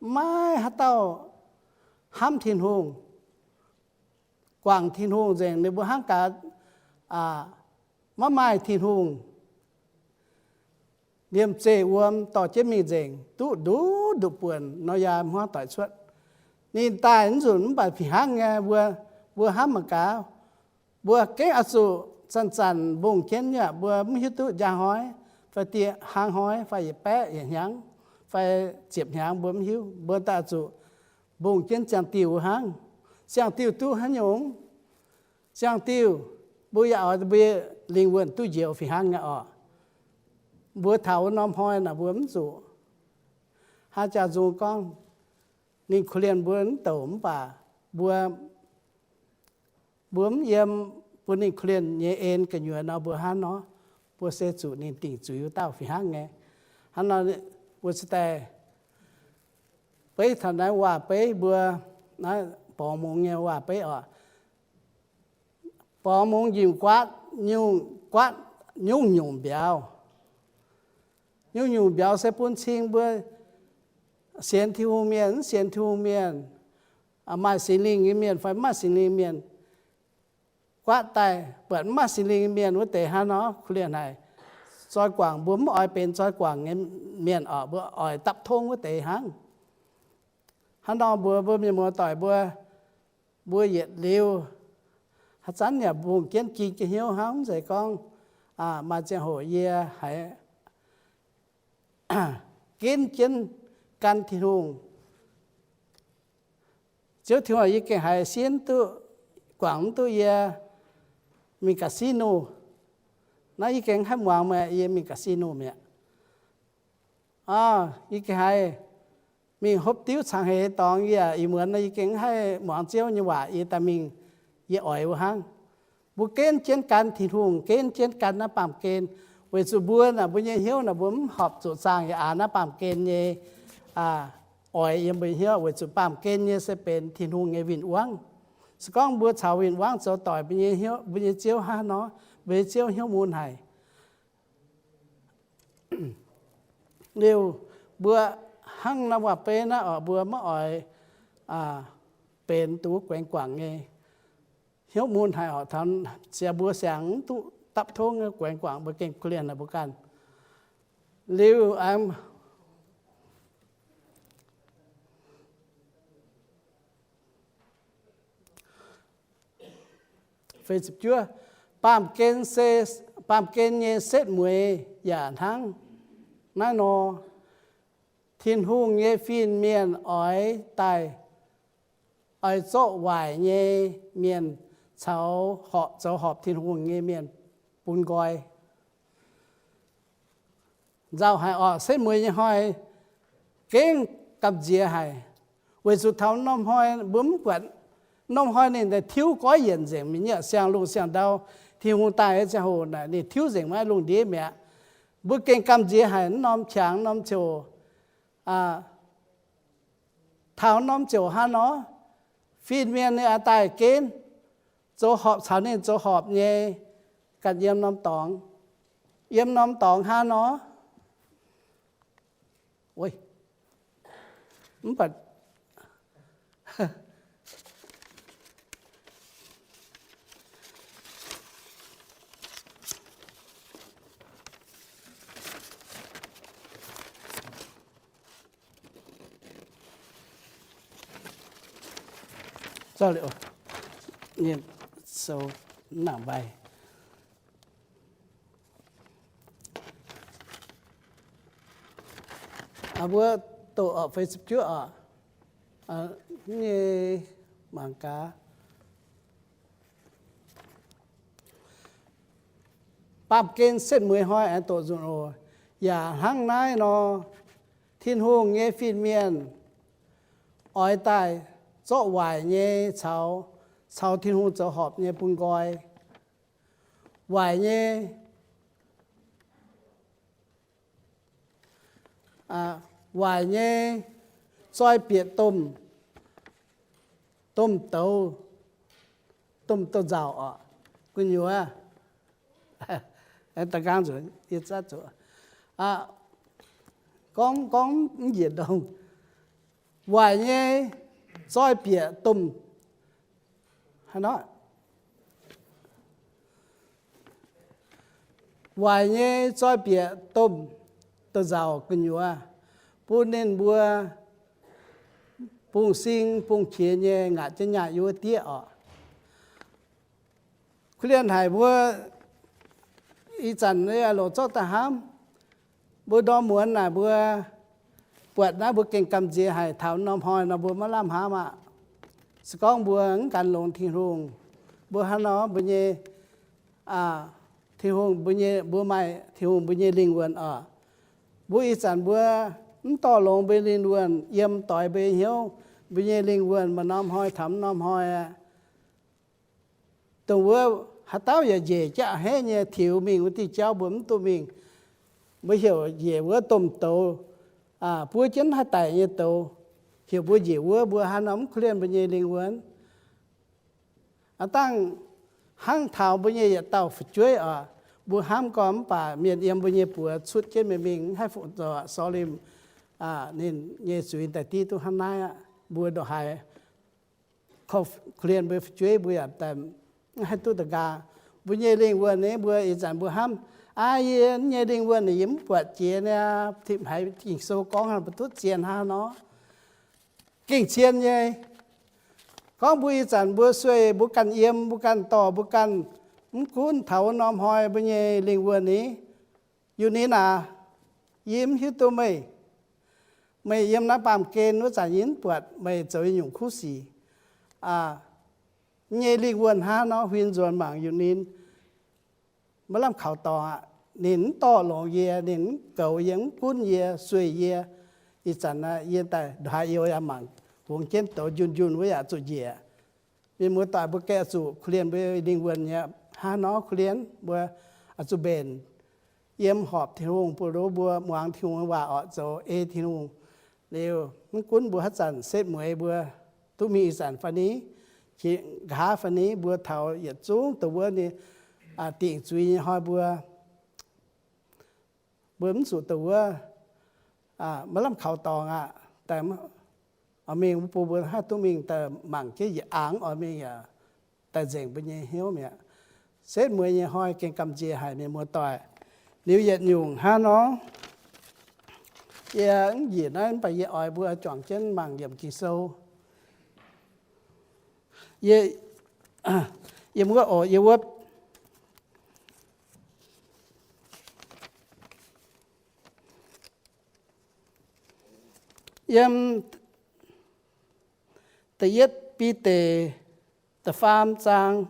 maiv maaih haaix dauh hnamv Tin-Hungh, guangc Tin-Hungh nzengc, ninh mbuo hnangv gaax maiv maaih Tin-Hungh. Liemh zeih wuom dorh jienv mingh nzengc, duqv nduqc nduqc buonc, Noyaa hmuangv doic cuotv. Ninh daaih mv nzunc mv baac fih hnangv nyei, mbuo, mbuo hnamv mangc gaax, mbuo gengh oix zuqc zanc-zanc mbungh jienv yaac mbuo mv hiuv duqv njang hnoi, fai dieh hnangv hnoi, fai yietc baeqv yietc hnyangx, fai ziepc hnyangx mbuo mv hiuv, mbuo daaih zuqc mbungh jienv ziangh diuh hnangv. Ziangh diuh duqv haaix nyungc? Ziangh diuh mbuo yaac oix mbuo lingh wuonh duqv njoux fih hnangv nyei oc. Mbuo taux wuov norm hnoi naaic mbuo mv zuqc. Haaix jaax nzung gorngv ninh korv-lienh mbuo mv douc mv baac mbuo, mbuo mv yiem bun ninh korv-lienh nyei en gu'nyuoz nor, mbuo hnangv nor, mbuo se zuqc ninh dingc zuiz wuov dauh fih hnangv nyei. Hnangv nor, mbuo cingx daaih beiv taux naaiv waac-beiv mbuo, naaiv borngz mungz nyei waac-beiv oc. Borngz mungz njimv guaatv, guaatv nyungc-nyungc mbiauz. Nyungc-nyungc mbiauz se bun cing mbuo sienx Tin-Hungh mienh, mv sienx Tin-Hungh mienh, maaih Singx Lingh nyei mienh fai mv maaih Singx Lingh mienh guaatv daaih. Buatc mv maaih Singx Lingh nyei mienh wuov deix hnangv nor, korv-lienh haic. Zoi guangc mbuo mv oix benx zoi guangc nyei mienh oc, mbuo oix dapv tongv wuov deix hnangv. Hnangv nor mbuo, mbuo mienh muoz-doic mbuo, mbuo yietc liuz haaix zanc yaac mbungh jienv ging jienv hnyouv hnangv, mv zeiz gorngv maaih ziangh hoc yie haiz genv jienv gan Tin-Hungh. Ziouv Tin-Hungh, yie gengh haiz sin duqv, guangc mv duqv yie mingh casino. Naaiv yie gengh haih muangx meih yie mingh casino mi'aqv. Yie gengh haiz mingh hopv diuv cangx heix dorngx, yie ih muonz yie gengh haih muangx Ziouv nyei waac, yie daaih mingh, yie oix wuov hnangv. Mbuo genv jienv gan Tin-Hungh, genv jienv gan naaiv baamh gen, weic zuqc mbuo naaic mbuo nyei hnyouv naaic mbuo mv horpc zuqc zaangh yaac aax naaiv baamh gen nyei oix yiem mbuo nyei hnyouv, weic zuqc baamh gen nyei se benx Tin-Hungh nyei win-wangv. Se gorngv mbuo caux win-wangv zoux doic, mbuo nyei hnyouv, mbuo nyei Ziouv hnangv nor, mbuo nyei Ziouv hnyouv mun haic. Liuz, mbuo hnangv naaiv waac-beiv naaiv oc, mbuo maiv oix benx duqv guaengx guangc nyei. Hnyouv mun haic oc, taux ziangx mbuo siangx mv duqv dapv tongv guaengx guangc, mbuo gengh korv-lienh naaic mbuo ganh. Liuz, baamh gen se, baamh gen nyei setv mueiz yaac hnangv naaiv nor. Tin-Hungh nyei fin-mienh oix daaih, oix zorqv waaic nyei mienh caux horpc, zoux horpc Tin-Hungh nyei mienh bun nqoi. Nzauh haic oc, setv mueiz nyei hnoi gengh gamh nziex haic. Weic zuqc taux norm hnoi mbuo mv buatc, norm hnoi ninh tiuv goiv yienc nzengc mi'aqv, siang-lungh siang-ndau, Tin-Hungh daaih nyei ziangh hoc naaic ninh tiuv nzengc maiv lungh ndiev mi'aqv. Mbuo gengh gamh nziex haic, norm qangx norm ziouc, taux norm ziouc hnangv nor, fin-mienh ninh oix daaih genv, zoux horpc caux ninh zoux horpc nyei ganh yiem norm dorngx. Yiem norm dorngx hnangv nor. Mv baac Mbuo doqc oc, feix ziepc juov oc, nyei mangc gaax. Baamh gen setv mueiz hnoi aengx doqc nzunc oc. Yaac hnangv naaiv nor, Tin-Hungh nyei fin-mienh oix daaih zorqv waaic nyei caux, caux Tin-Hungh zoux horpc nyei bun nqoi. Waaic nyei, waaic nyei zoi bieqc domh, domh douz, domh douz-nzauc oc, gu'nyuoz. Gorngv, gorngv mv njiec ndongc. Waaic nyei zoi bieqc domh, waaic nyei zoi bieqc domh douz-nzauc gu'nyuoz, bun ninh mbuo bungx sing bungx qiex nyei ngaatc jienv nyaah yiem wuov dieqv oc. Kuv lienh haic mbuo ih zanc longc zorqv daaih hnamv. Mbuo ndorm muonz naaic mbuo buatc naaiv mbuo gengh gamh nziex haic. Taux norm hnoi nor mbuo maiv lamh hnamv aqv. Se gorngv mbuo mv gan longx Tin-Hungh, mbuo hnangv nor mbuo nyei, Tin-Hungh mbuo nyei, mbuo maaih Tin-Hungh mbuo nyei lingh wuonh oc. Mbuo ih zanc mbuo mv dorh longx mbuo nyei lingh wuonh, yiem doix mbuo nyei hnyouv, mbuo nyei lingh wuonh maaih norm hnoi taux mv norm hnoi aqv. Dongh wuov haaix dauh yaac njiec jaav a'hneiv nyei tiux mingh wuov diuh jauv mbuo mv duqv mingh. Mbuo heuc njiec wuov domh douz, buov jienv haaix daic nyei douz, heuc mbuo njiec wuov, mbuo hnangv nor mv korv-lienh mbuo nyei lingh wuonh. Aav dangh hnangv taux mbuo nyei yietc dauh fu'jueiv oc, mbuo hnamv gorn mv baac mienh yiem mbuo nyei buoz cutv jienv mingh mingh mv haih fu-, zoux sorlimh ninh nyei zuiz daaih div duqv hnangv naaiv aqv. Mbuo ndongc haaix korv-lienh mbuo fu'jueiv mbuo yaac mv haih duqv da'nqaang. Mbuo nyei lingh wuonh ni mbuo ih zanc mbuo hnamv, aa, yie nyei lingh wuonh yie mv buatc jiex niaa, tim haiz Ging-Sou gorngv hnangv mbuo duqv zien hnangv nor. Gengh cien nyei. Gorngv mbuo ih zanc mbuo sueih, mbuo ganh yiem, mbuo ganh dorh, mbuo ganh mv gunv taux wuov norm hnoi mbuo nyei lingh wuonh ni, Yu Ninh aac, yie mv hiuv duqv meih. Meih yiem naaiv baamh gen wuov zanc yie mv buatc meih zoux nyungc kuv sic. Nyei lingh wuonh hnangv nor huin nzuonx mangc Yu Ninh. Maiv lamh kaux dorngx aqv. Ninh mv dorh longx yie, ninh mv goux yie, mv gunv yie, sueih yie. Ih zanc yie daaih ndongc haaix youh yaac mangc, hungx jienv douz njunh njunh wuov yaac zuqc njiec. Mienh muoz-doic mbuo gengh zuqc korv-lienh mbuo lingh wuonh nyei. Hnangv nor korv-lienh mbuo zuqc mbenc, yiem horpc Tin-Hungh, buoz-ndoqv mbuo muangx Tin-Hungh waac orqc, zoux ei Tin-Hungh liuz, mv gunv mbuo haaix zanc setv mueiz mbuo duqv mingh ih zanc fai ni, qiex nqa'haav fai ni, mbuo taux yietc zungv dongh wuov nyei dingc zuiz nyei hnoi mbuo, mbuo mv zuqc dongh wuov maiv lamh kaux dorngx aqv. Daaih oix mingh mbuo, mbuo haih duqv mingh daaih mangc jienv yietc angc oix mingh yaac daaih nzengc mbuo nyei hnyouv mi'aqv. Setv mueiz nyei hnoi gengh gamh nziex haic mienh muoz-doic. Liuz yietc nyungc hnangv nor, yie mv njiec naaiv mv baac yie oix mbuo juangc jienv mangc yiemc Ging-Sou. Yie, yiem wuov oc, yiem wuov, yiem da'yietv Bide da'faam zaang.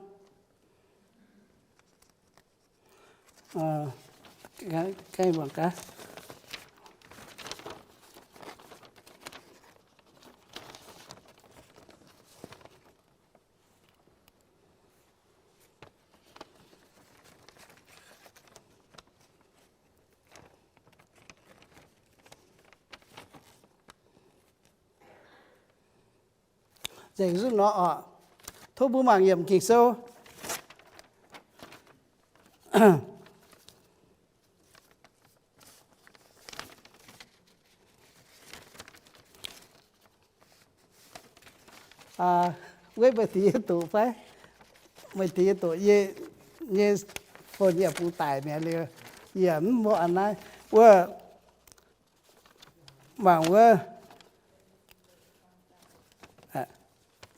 Nzengc zunv nor oc. Tov mbuo mangc yiemc Ging-Sou. Weic meih diex yie doqc fai? Meih diex yie doqc, yie nyei phone yie bungx daic mi'aqv liuz, yie mv mbuo a'naaiv wuov mangc wuov.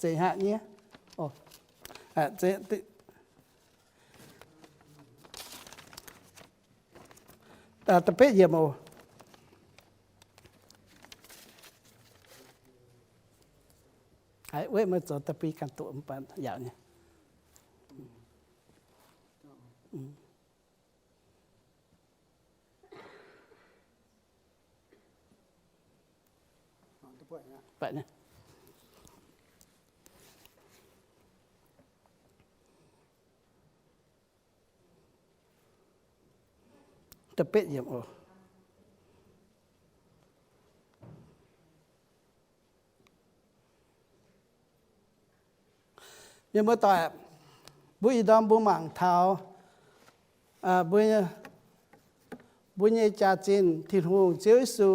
Zeiz haav nyiev. Da'betv yiemc oc. Haiz weic meih zoux da'betv ganh doqc mv baac yaac nyei. Da'betv yiemc oc. Mienh muoz-doic, mbuo ih ndorm mbuo mangc taux mbuo nyei jaax-zinh Tin-Hungh, Ziouv Yesu,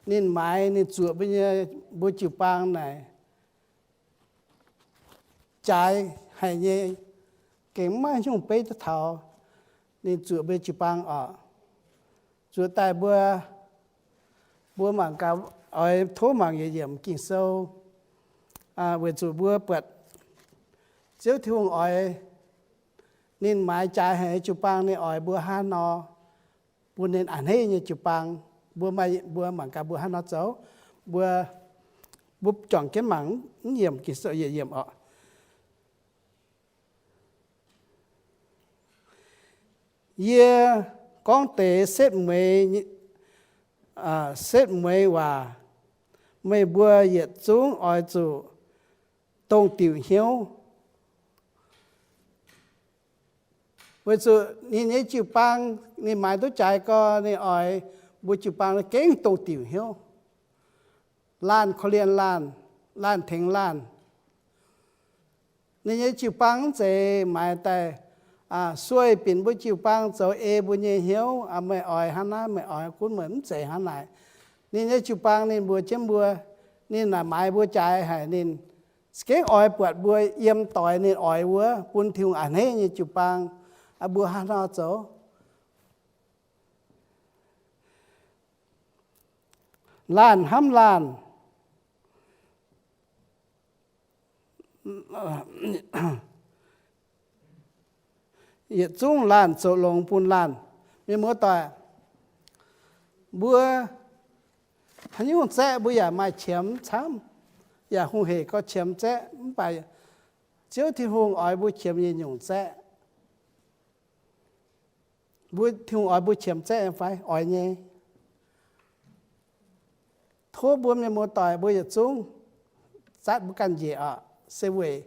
ninh maaiz ninh zuoqc mbuo nyei, mbuo jiu-baang naaic jaaix haic nyei, gengh maiv nyungc beiv duqv taux ninh zuoqc mbuo jiu-baang oc. Zuoqc daaih mbuo, mbuo mangc gaax, oix tov mangc yietc yiemc Ging-Sou, weic zuqc mbuo buatc Ziouv Tin-Hungh oix, ninh maaiz jaaix haic nyei jiu-baang, ninh oix mbuo hnangv nor bun ninh a'hneiv nyei jiu-baang. Mbuo, mbuo mangc gaax mbuo hnangv nor zoux. Mbuo, mbuo juangc jienv mangc mv yiemc Ging-Sou yietc yiemc oc. Yie gorngv deix setv mueiz, setv mueiz waac, meih mbuo yietc zungv oix zuqc dongh diuc hnyouv. Weic zuqc ninh nyei jiu-baang, ninh maaiz duqv jaaix gorx, ninh oix mbuo jiu-baang gengh dongh diuc hnyouv. Laanh korv-lienh laanh, laanh tengx laanh. Ninh nyei jiu-baang mv zeiz maaiz daaih sueih binc mbuo jiu-baang zoux ei mbuo nyei hnyouv, meih oix hnangv naaiv, meih oix gunv meih, mv zeiz hnangv naaic. Ninh nyei jiu-baang ninh mbuox jienv mbuo, ninh naaic maaiz mbuo jaaix haic, ninh za'gengh oix buatc mbuo yiem doix ninh oix wuov, bun Tin-Hungh a'hneiv nyei jiu-baang, mbuo hnangv nor zoux. Laanh hnamv laanh, yietc zungv laanh zoux longx bun laanh. Mienh muoz-doic, mbuo haaix nyungc zaeqv mbuo yaac maaih qiemx camv, yaac hungh heic gorx qiemx zaeqv, mv baac Ziouv Tin-Hungh oix mbuo qiemx yietc nyungc zaeqv. Mbuo, Tin-Hungh oix mbuo qiemx zaeqv nyei fai? Oix nyei. Tov mbuo mienh muoz-doic mbuo yietc zungv zatv mbuo ganh njiec oc, se weic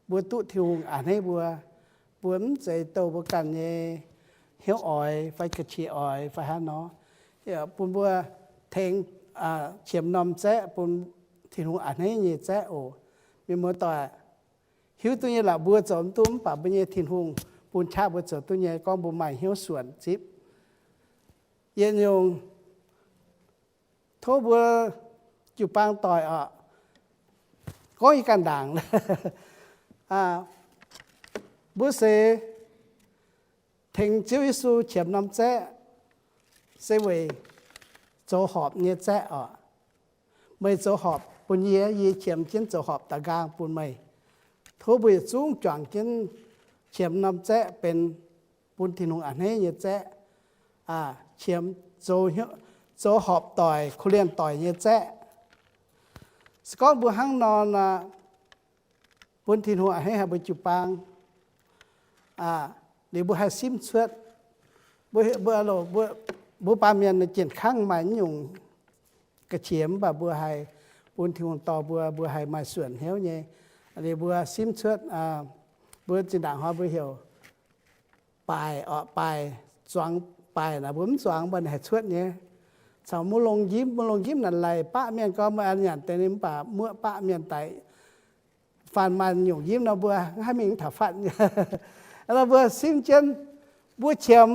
mbuo duqv Tin-Hungh a'hneiv mbuo. Mbuo mv zeiz douh mbuo ganh nyei hnyouv oix fai ga'qiex oix fai hnangv nor, bun mbuo tengx qiemx norm zaeqv, bun Tin-Hungh a'hneiv nyei zaeqv oc. Mienh muoz-doic, hiuv duqv nyei lorqc, mbuo zoux mv duqv, mv baac mbuo nyei Tin-Hungh bun qaqv mbuo zoux duqv nyei, gorngv mbuo maaih hnyouv suonc zipv. Yietc nyungc, tov mbuo jiu-baang doic oc, gorngv yie ganh ndaangc, mbuo seix tengx Ziouv Yesu qiemx norm zaeqv, se weic zoux horpc nyei zaeqv oc. Meih zoux horpc bun yie, yie qiemx jienv zoux horpc da'nqaang bun meih. Tov mbuo yietc zungv juangc jienv qiemx norm zaeqv benx bun Tin-Hungh a'hneiv nyei zaeqv, qiemx zoux horpc doic, korv-lienh doic nyei zaeqv. Se gorngv mbuo hnangv nor, bun Tin-Hungh a'hneiv haic mbuo jiu-baang, liuz mbuo haih simv cuotv. Mbuo, mbuo baamh mienh jienh kangv maaih nyungc ga'qiex, mv baac mbuo haih bun Tin-Hungh dorh mbuo, mbuo haih maaih suonc hnyouv nyei. Liuz mbuo simv cuotv, mbuo zinh ndaangc hnoi mbuo heuc baaic oc, baaic, zuangx baaic naaic, mbuo mv zuangx mv baac ninh haih cuotv nyei. Caux mbuo longc njimv, mbuo longc njimv naaic laic baqv mienh gorngv meih an nyanc deix ninh, mv baac muoqv baqv mienh daic. Faanh maaih nyungc njimv nor mbuo mv haih mingh mv taux fatv. Nor mbuo simv jienv, Mbuo qiemx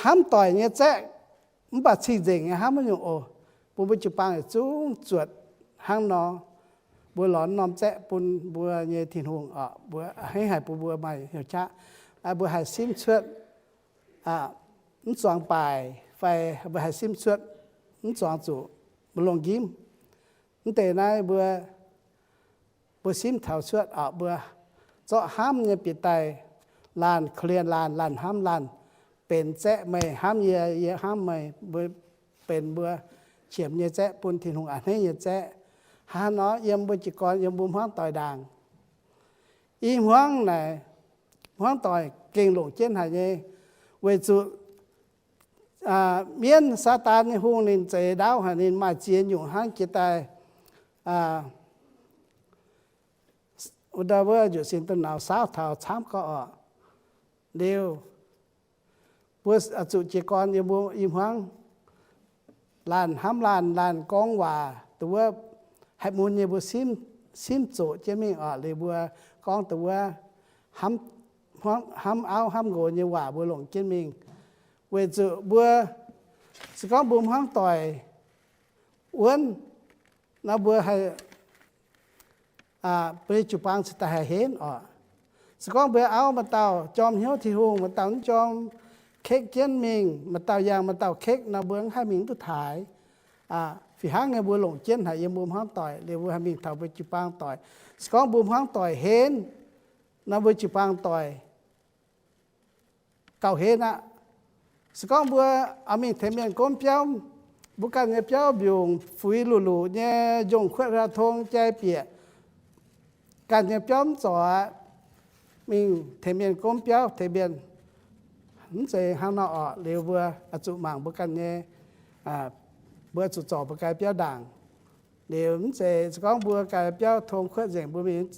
hnamv doic nyei zaeqv, mv baac cing-nzengc nyei hnamv wuov nyungc oc. Bun mbuo jiu-baang yietc zungv zuotc hnangv nor. Mbuo lorz norm zaeqv bun mbuo nyei Tin-Hungh oc, mbuo a'hneiv haic bun mbuo maaih hnyouv qaqv. Mbuo haih simv cuotv mv zuangx baaic fai mbuo haih simv cuotv mv zuangx zuqc mbu'longh njimv. Mv deix naaiv mbuo, mbuo simv taux cuotv oc, mbuo zorqv hnamv nyei bieqc daaih laanh, korv-lienh laanh, laanh hnamv laanh, benx zaeqv meih hnamv yie, yie hnamv meih, mbuo benx mbuo qiemx nyei zaeqv, bun Tin-Hungh a'hneiv nyei zaeqv. Hnangv nor yiem mbuo jiez gorn, yiem mbuo hmuangv doic ndaangc, i hmuangv naaic, hmuangv doic gengh longc jienv haic nyei, weic zuqc mienv, Saadaan nyei hungh, ninh zeix ndaauv haic, ninh maaih ziex nyungc hnangv jiex daaih wuov njuqc sin duqv nauz saauv taux camv gorqv oc. Liuz, mbuo zuqc jiez gorn yiem mbuo i hmuangv, laanh hnamv laanh, laanh gorngv waac dongh wuov haih mun nyei mbuo simv zoqc jienv mingh oc. Liuz mbuo gorngv dongh wuov hnamv auv hnamv nqox nyei waac mbuo longc jienv mingh. Weic zuqc mbuo, se gorngv mbuo hmuangv doic wuonv nor, mbuo haih, mbuo nyei jiu-baang cingx daaih haih henv oc. Se gorngv mbuo auv maaih dauh jorm hnyouv Tin-Hungh, maaih dauh mv jorm, kekv jienv mingh, maaih dauh yangh maaih dauh kekv nor, mbuo mv haih mingh mv duqv taaix. Fih hnangv nyei mbuo longc jienv haic yiem mbuo hmuangv doic, liuz mbuo haih mingh taux mbuo jiu-baang doic. Se gorngv mbuo hmuangv doic henv nor, mbuo jiu-baang doic gauh henv aqv. Se gorngv mbuo oix mingh tengx mienh gomv biauv, mbuo ganh nyei biauv mbiungc fuix luqc luqc nyei, njongh kuotv huaa tong jai bieqc, ganh nyei biauv mv zorc aqv, mingh tengx mienh gomv biauv, tengx mienh, mv zeiz hnangv nor orqc. Liuz mbuo oix zuqc mangc mbuo ganh nyei, mbuo oix zuqc zorc mbuo ganh biauv ndaangc. Liuz mv zeiz se gorngv mbuo ganh biauv tong kuotv nzengc mbuo mingh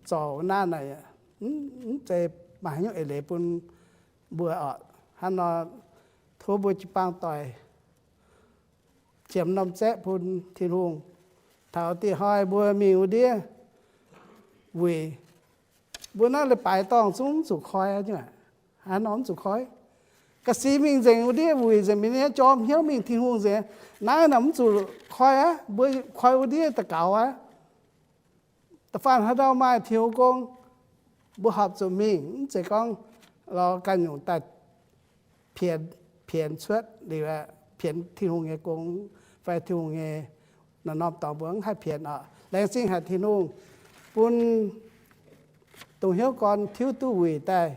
zorc naaiv naaic, mv zeiz maaih haaix nyungc eix leiz bun mbuo orqc. Hnangv nor, tov mbuo jiu-baang doic qiemx norm zaeqv bun Tin-Hungh. Taux dieh hnoi mbuo mingh wuov ndiev wuic, mbuo naaiv leiz-baaix dorngh zungv mv zuqc koi aqv. Hnangv nor mv zuqc koi. Ga'sie mingh nzengc wuov ndiev wuic nzengc, mingh nyei jorm hnyouv mingh Tin-Hungh nzengc. Naaiv nor mv zuqc koi aqv. Mbuo koi wuov ndiev daux gaux aqv. Da'faanh haaix ndau maaih Tin-Hungh gong, mbuo horpc zuqc mingh. Mv zeiz gorngv lorz ganh nyungc daaih pienx, pienx cuotv liuz, pienx Tin-Hungh nyei gong fai Tin-Hungh nyei naaiv norm dorngx mbuo mv haih pienx orqc. Laengz zingh haic Tin-Hungh bun dongh hnyouv gorn tiuv duqv wuic daaih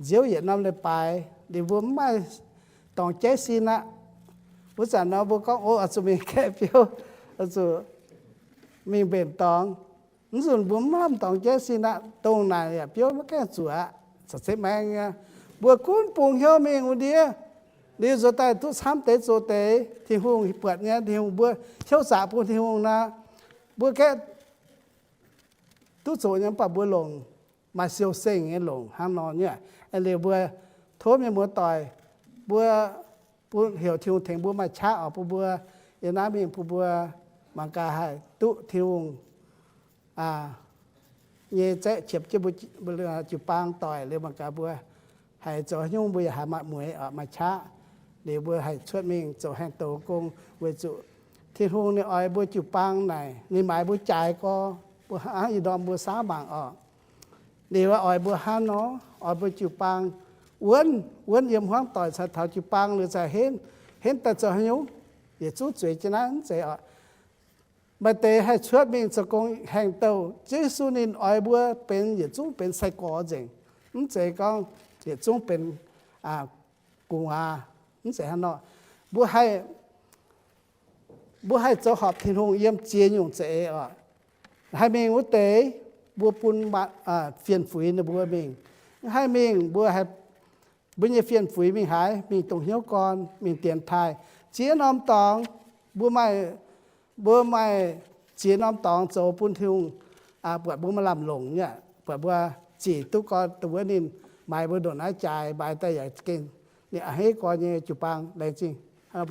nziouv yietc norm leiz-baaix liuz mbuo mv maaih dorngx jaiv sin aqv. Wuov zanc nor mbuo gorngv, o, oix zuqc mingh gaeqv biouv, oix zuqc mingh mbenc dorngx. Mv nzunc mbuo mv lamh dorngx jaiv sin aqv. Dongh naaic yaac biouv maiv gaengh zuqc aqv, caux zeix maengx nyei. Mbuo gunv bungx hnyouv mingh wuov ndiev, liuz nzuonx daaih duqv camv deix zoqc deix, Tin-Hungh buatc nyei, Tin-Hungh mbuo hnyouv zaqc bun Tin-Hungh nor, mbuo gaeqv duqv zoqc nyei, mv baac mbuo longc maaih siou-sengh nyei longc hnangv nor nyei. Liuz mbuo tov mienh muoz-doic, mbuo bun heuc Tin-Hungh tengx mbuo maaih qaqv oc, bun mbuo yiem naaiv mingh bun mbuo mangc gaax haih duqv Tin-Hungh nyei zaeqv qiemx jienv mbuo jiu-baang doic liuz mangc gaax mbuo haih zoux haaix nyungc, mbuo yaac haih maaih mueix oc, maaih qaqv. Liuz mbuo haih cuotv mingh zoux haengh douz gong weic zuqc Tin-Hungh ninh oix mbuo jiu-baang naaic, ninh maaiz mbuo jaaix gorx, mbuo hnangv ih ndorm mbuo saauv mangc oc. Liuz oix mbuo hnangv nor, oix mbuo jiu-baang wuonv, wuonv yiem hmuangv doic caux taux jiu-baang liuz za'gengh henv daaih zoux haaix nyungc, yietc zungv zueiz jienv naaiv mv zeiz oc. Maaih deix haih cuotv mingh zoux gong haengh douz. Yesu ninh oix mbuo benx yietc zungv benx sai-gorx nzengc, mv zeiz gorngv yietc zungv benx gu'nguaaz, mv zeiz hnangv nor. Mbuo haih, mbuo haih zoux horpc Tin-Hungh yiem ziex nyungc za'eix oc. Haih mingh wuov deix, mbuo bun fien-fuix ninh mbuo mingh. Haih mingh mbuo, mbuo nyei fien-fuix mingh haaix, mingh dongh hnyouv gorn, mingh dienx taaih. Ziex norm dorngx, mbuo maaih, mbuo maaih ziex norm dorngx zoux bun Tin-Hungh buatc mbuo maaih lamh longc nyei, buatc mbuo zic duqv gorn dongh wuov ninh maaiz mbuo ndongc naaiv jaaix, maaiz daaih yaac gengh ninh a'hneiv gorn nyei jiu-baang. Laengz zingh mbuo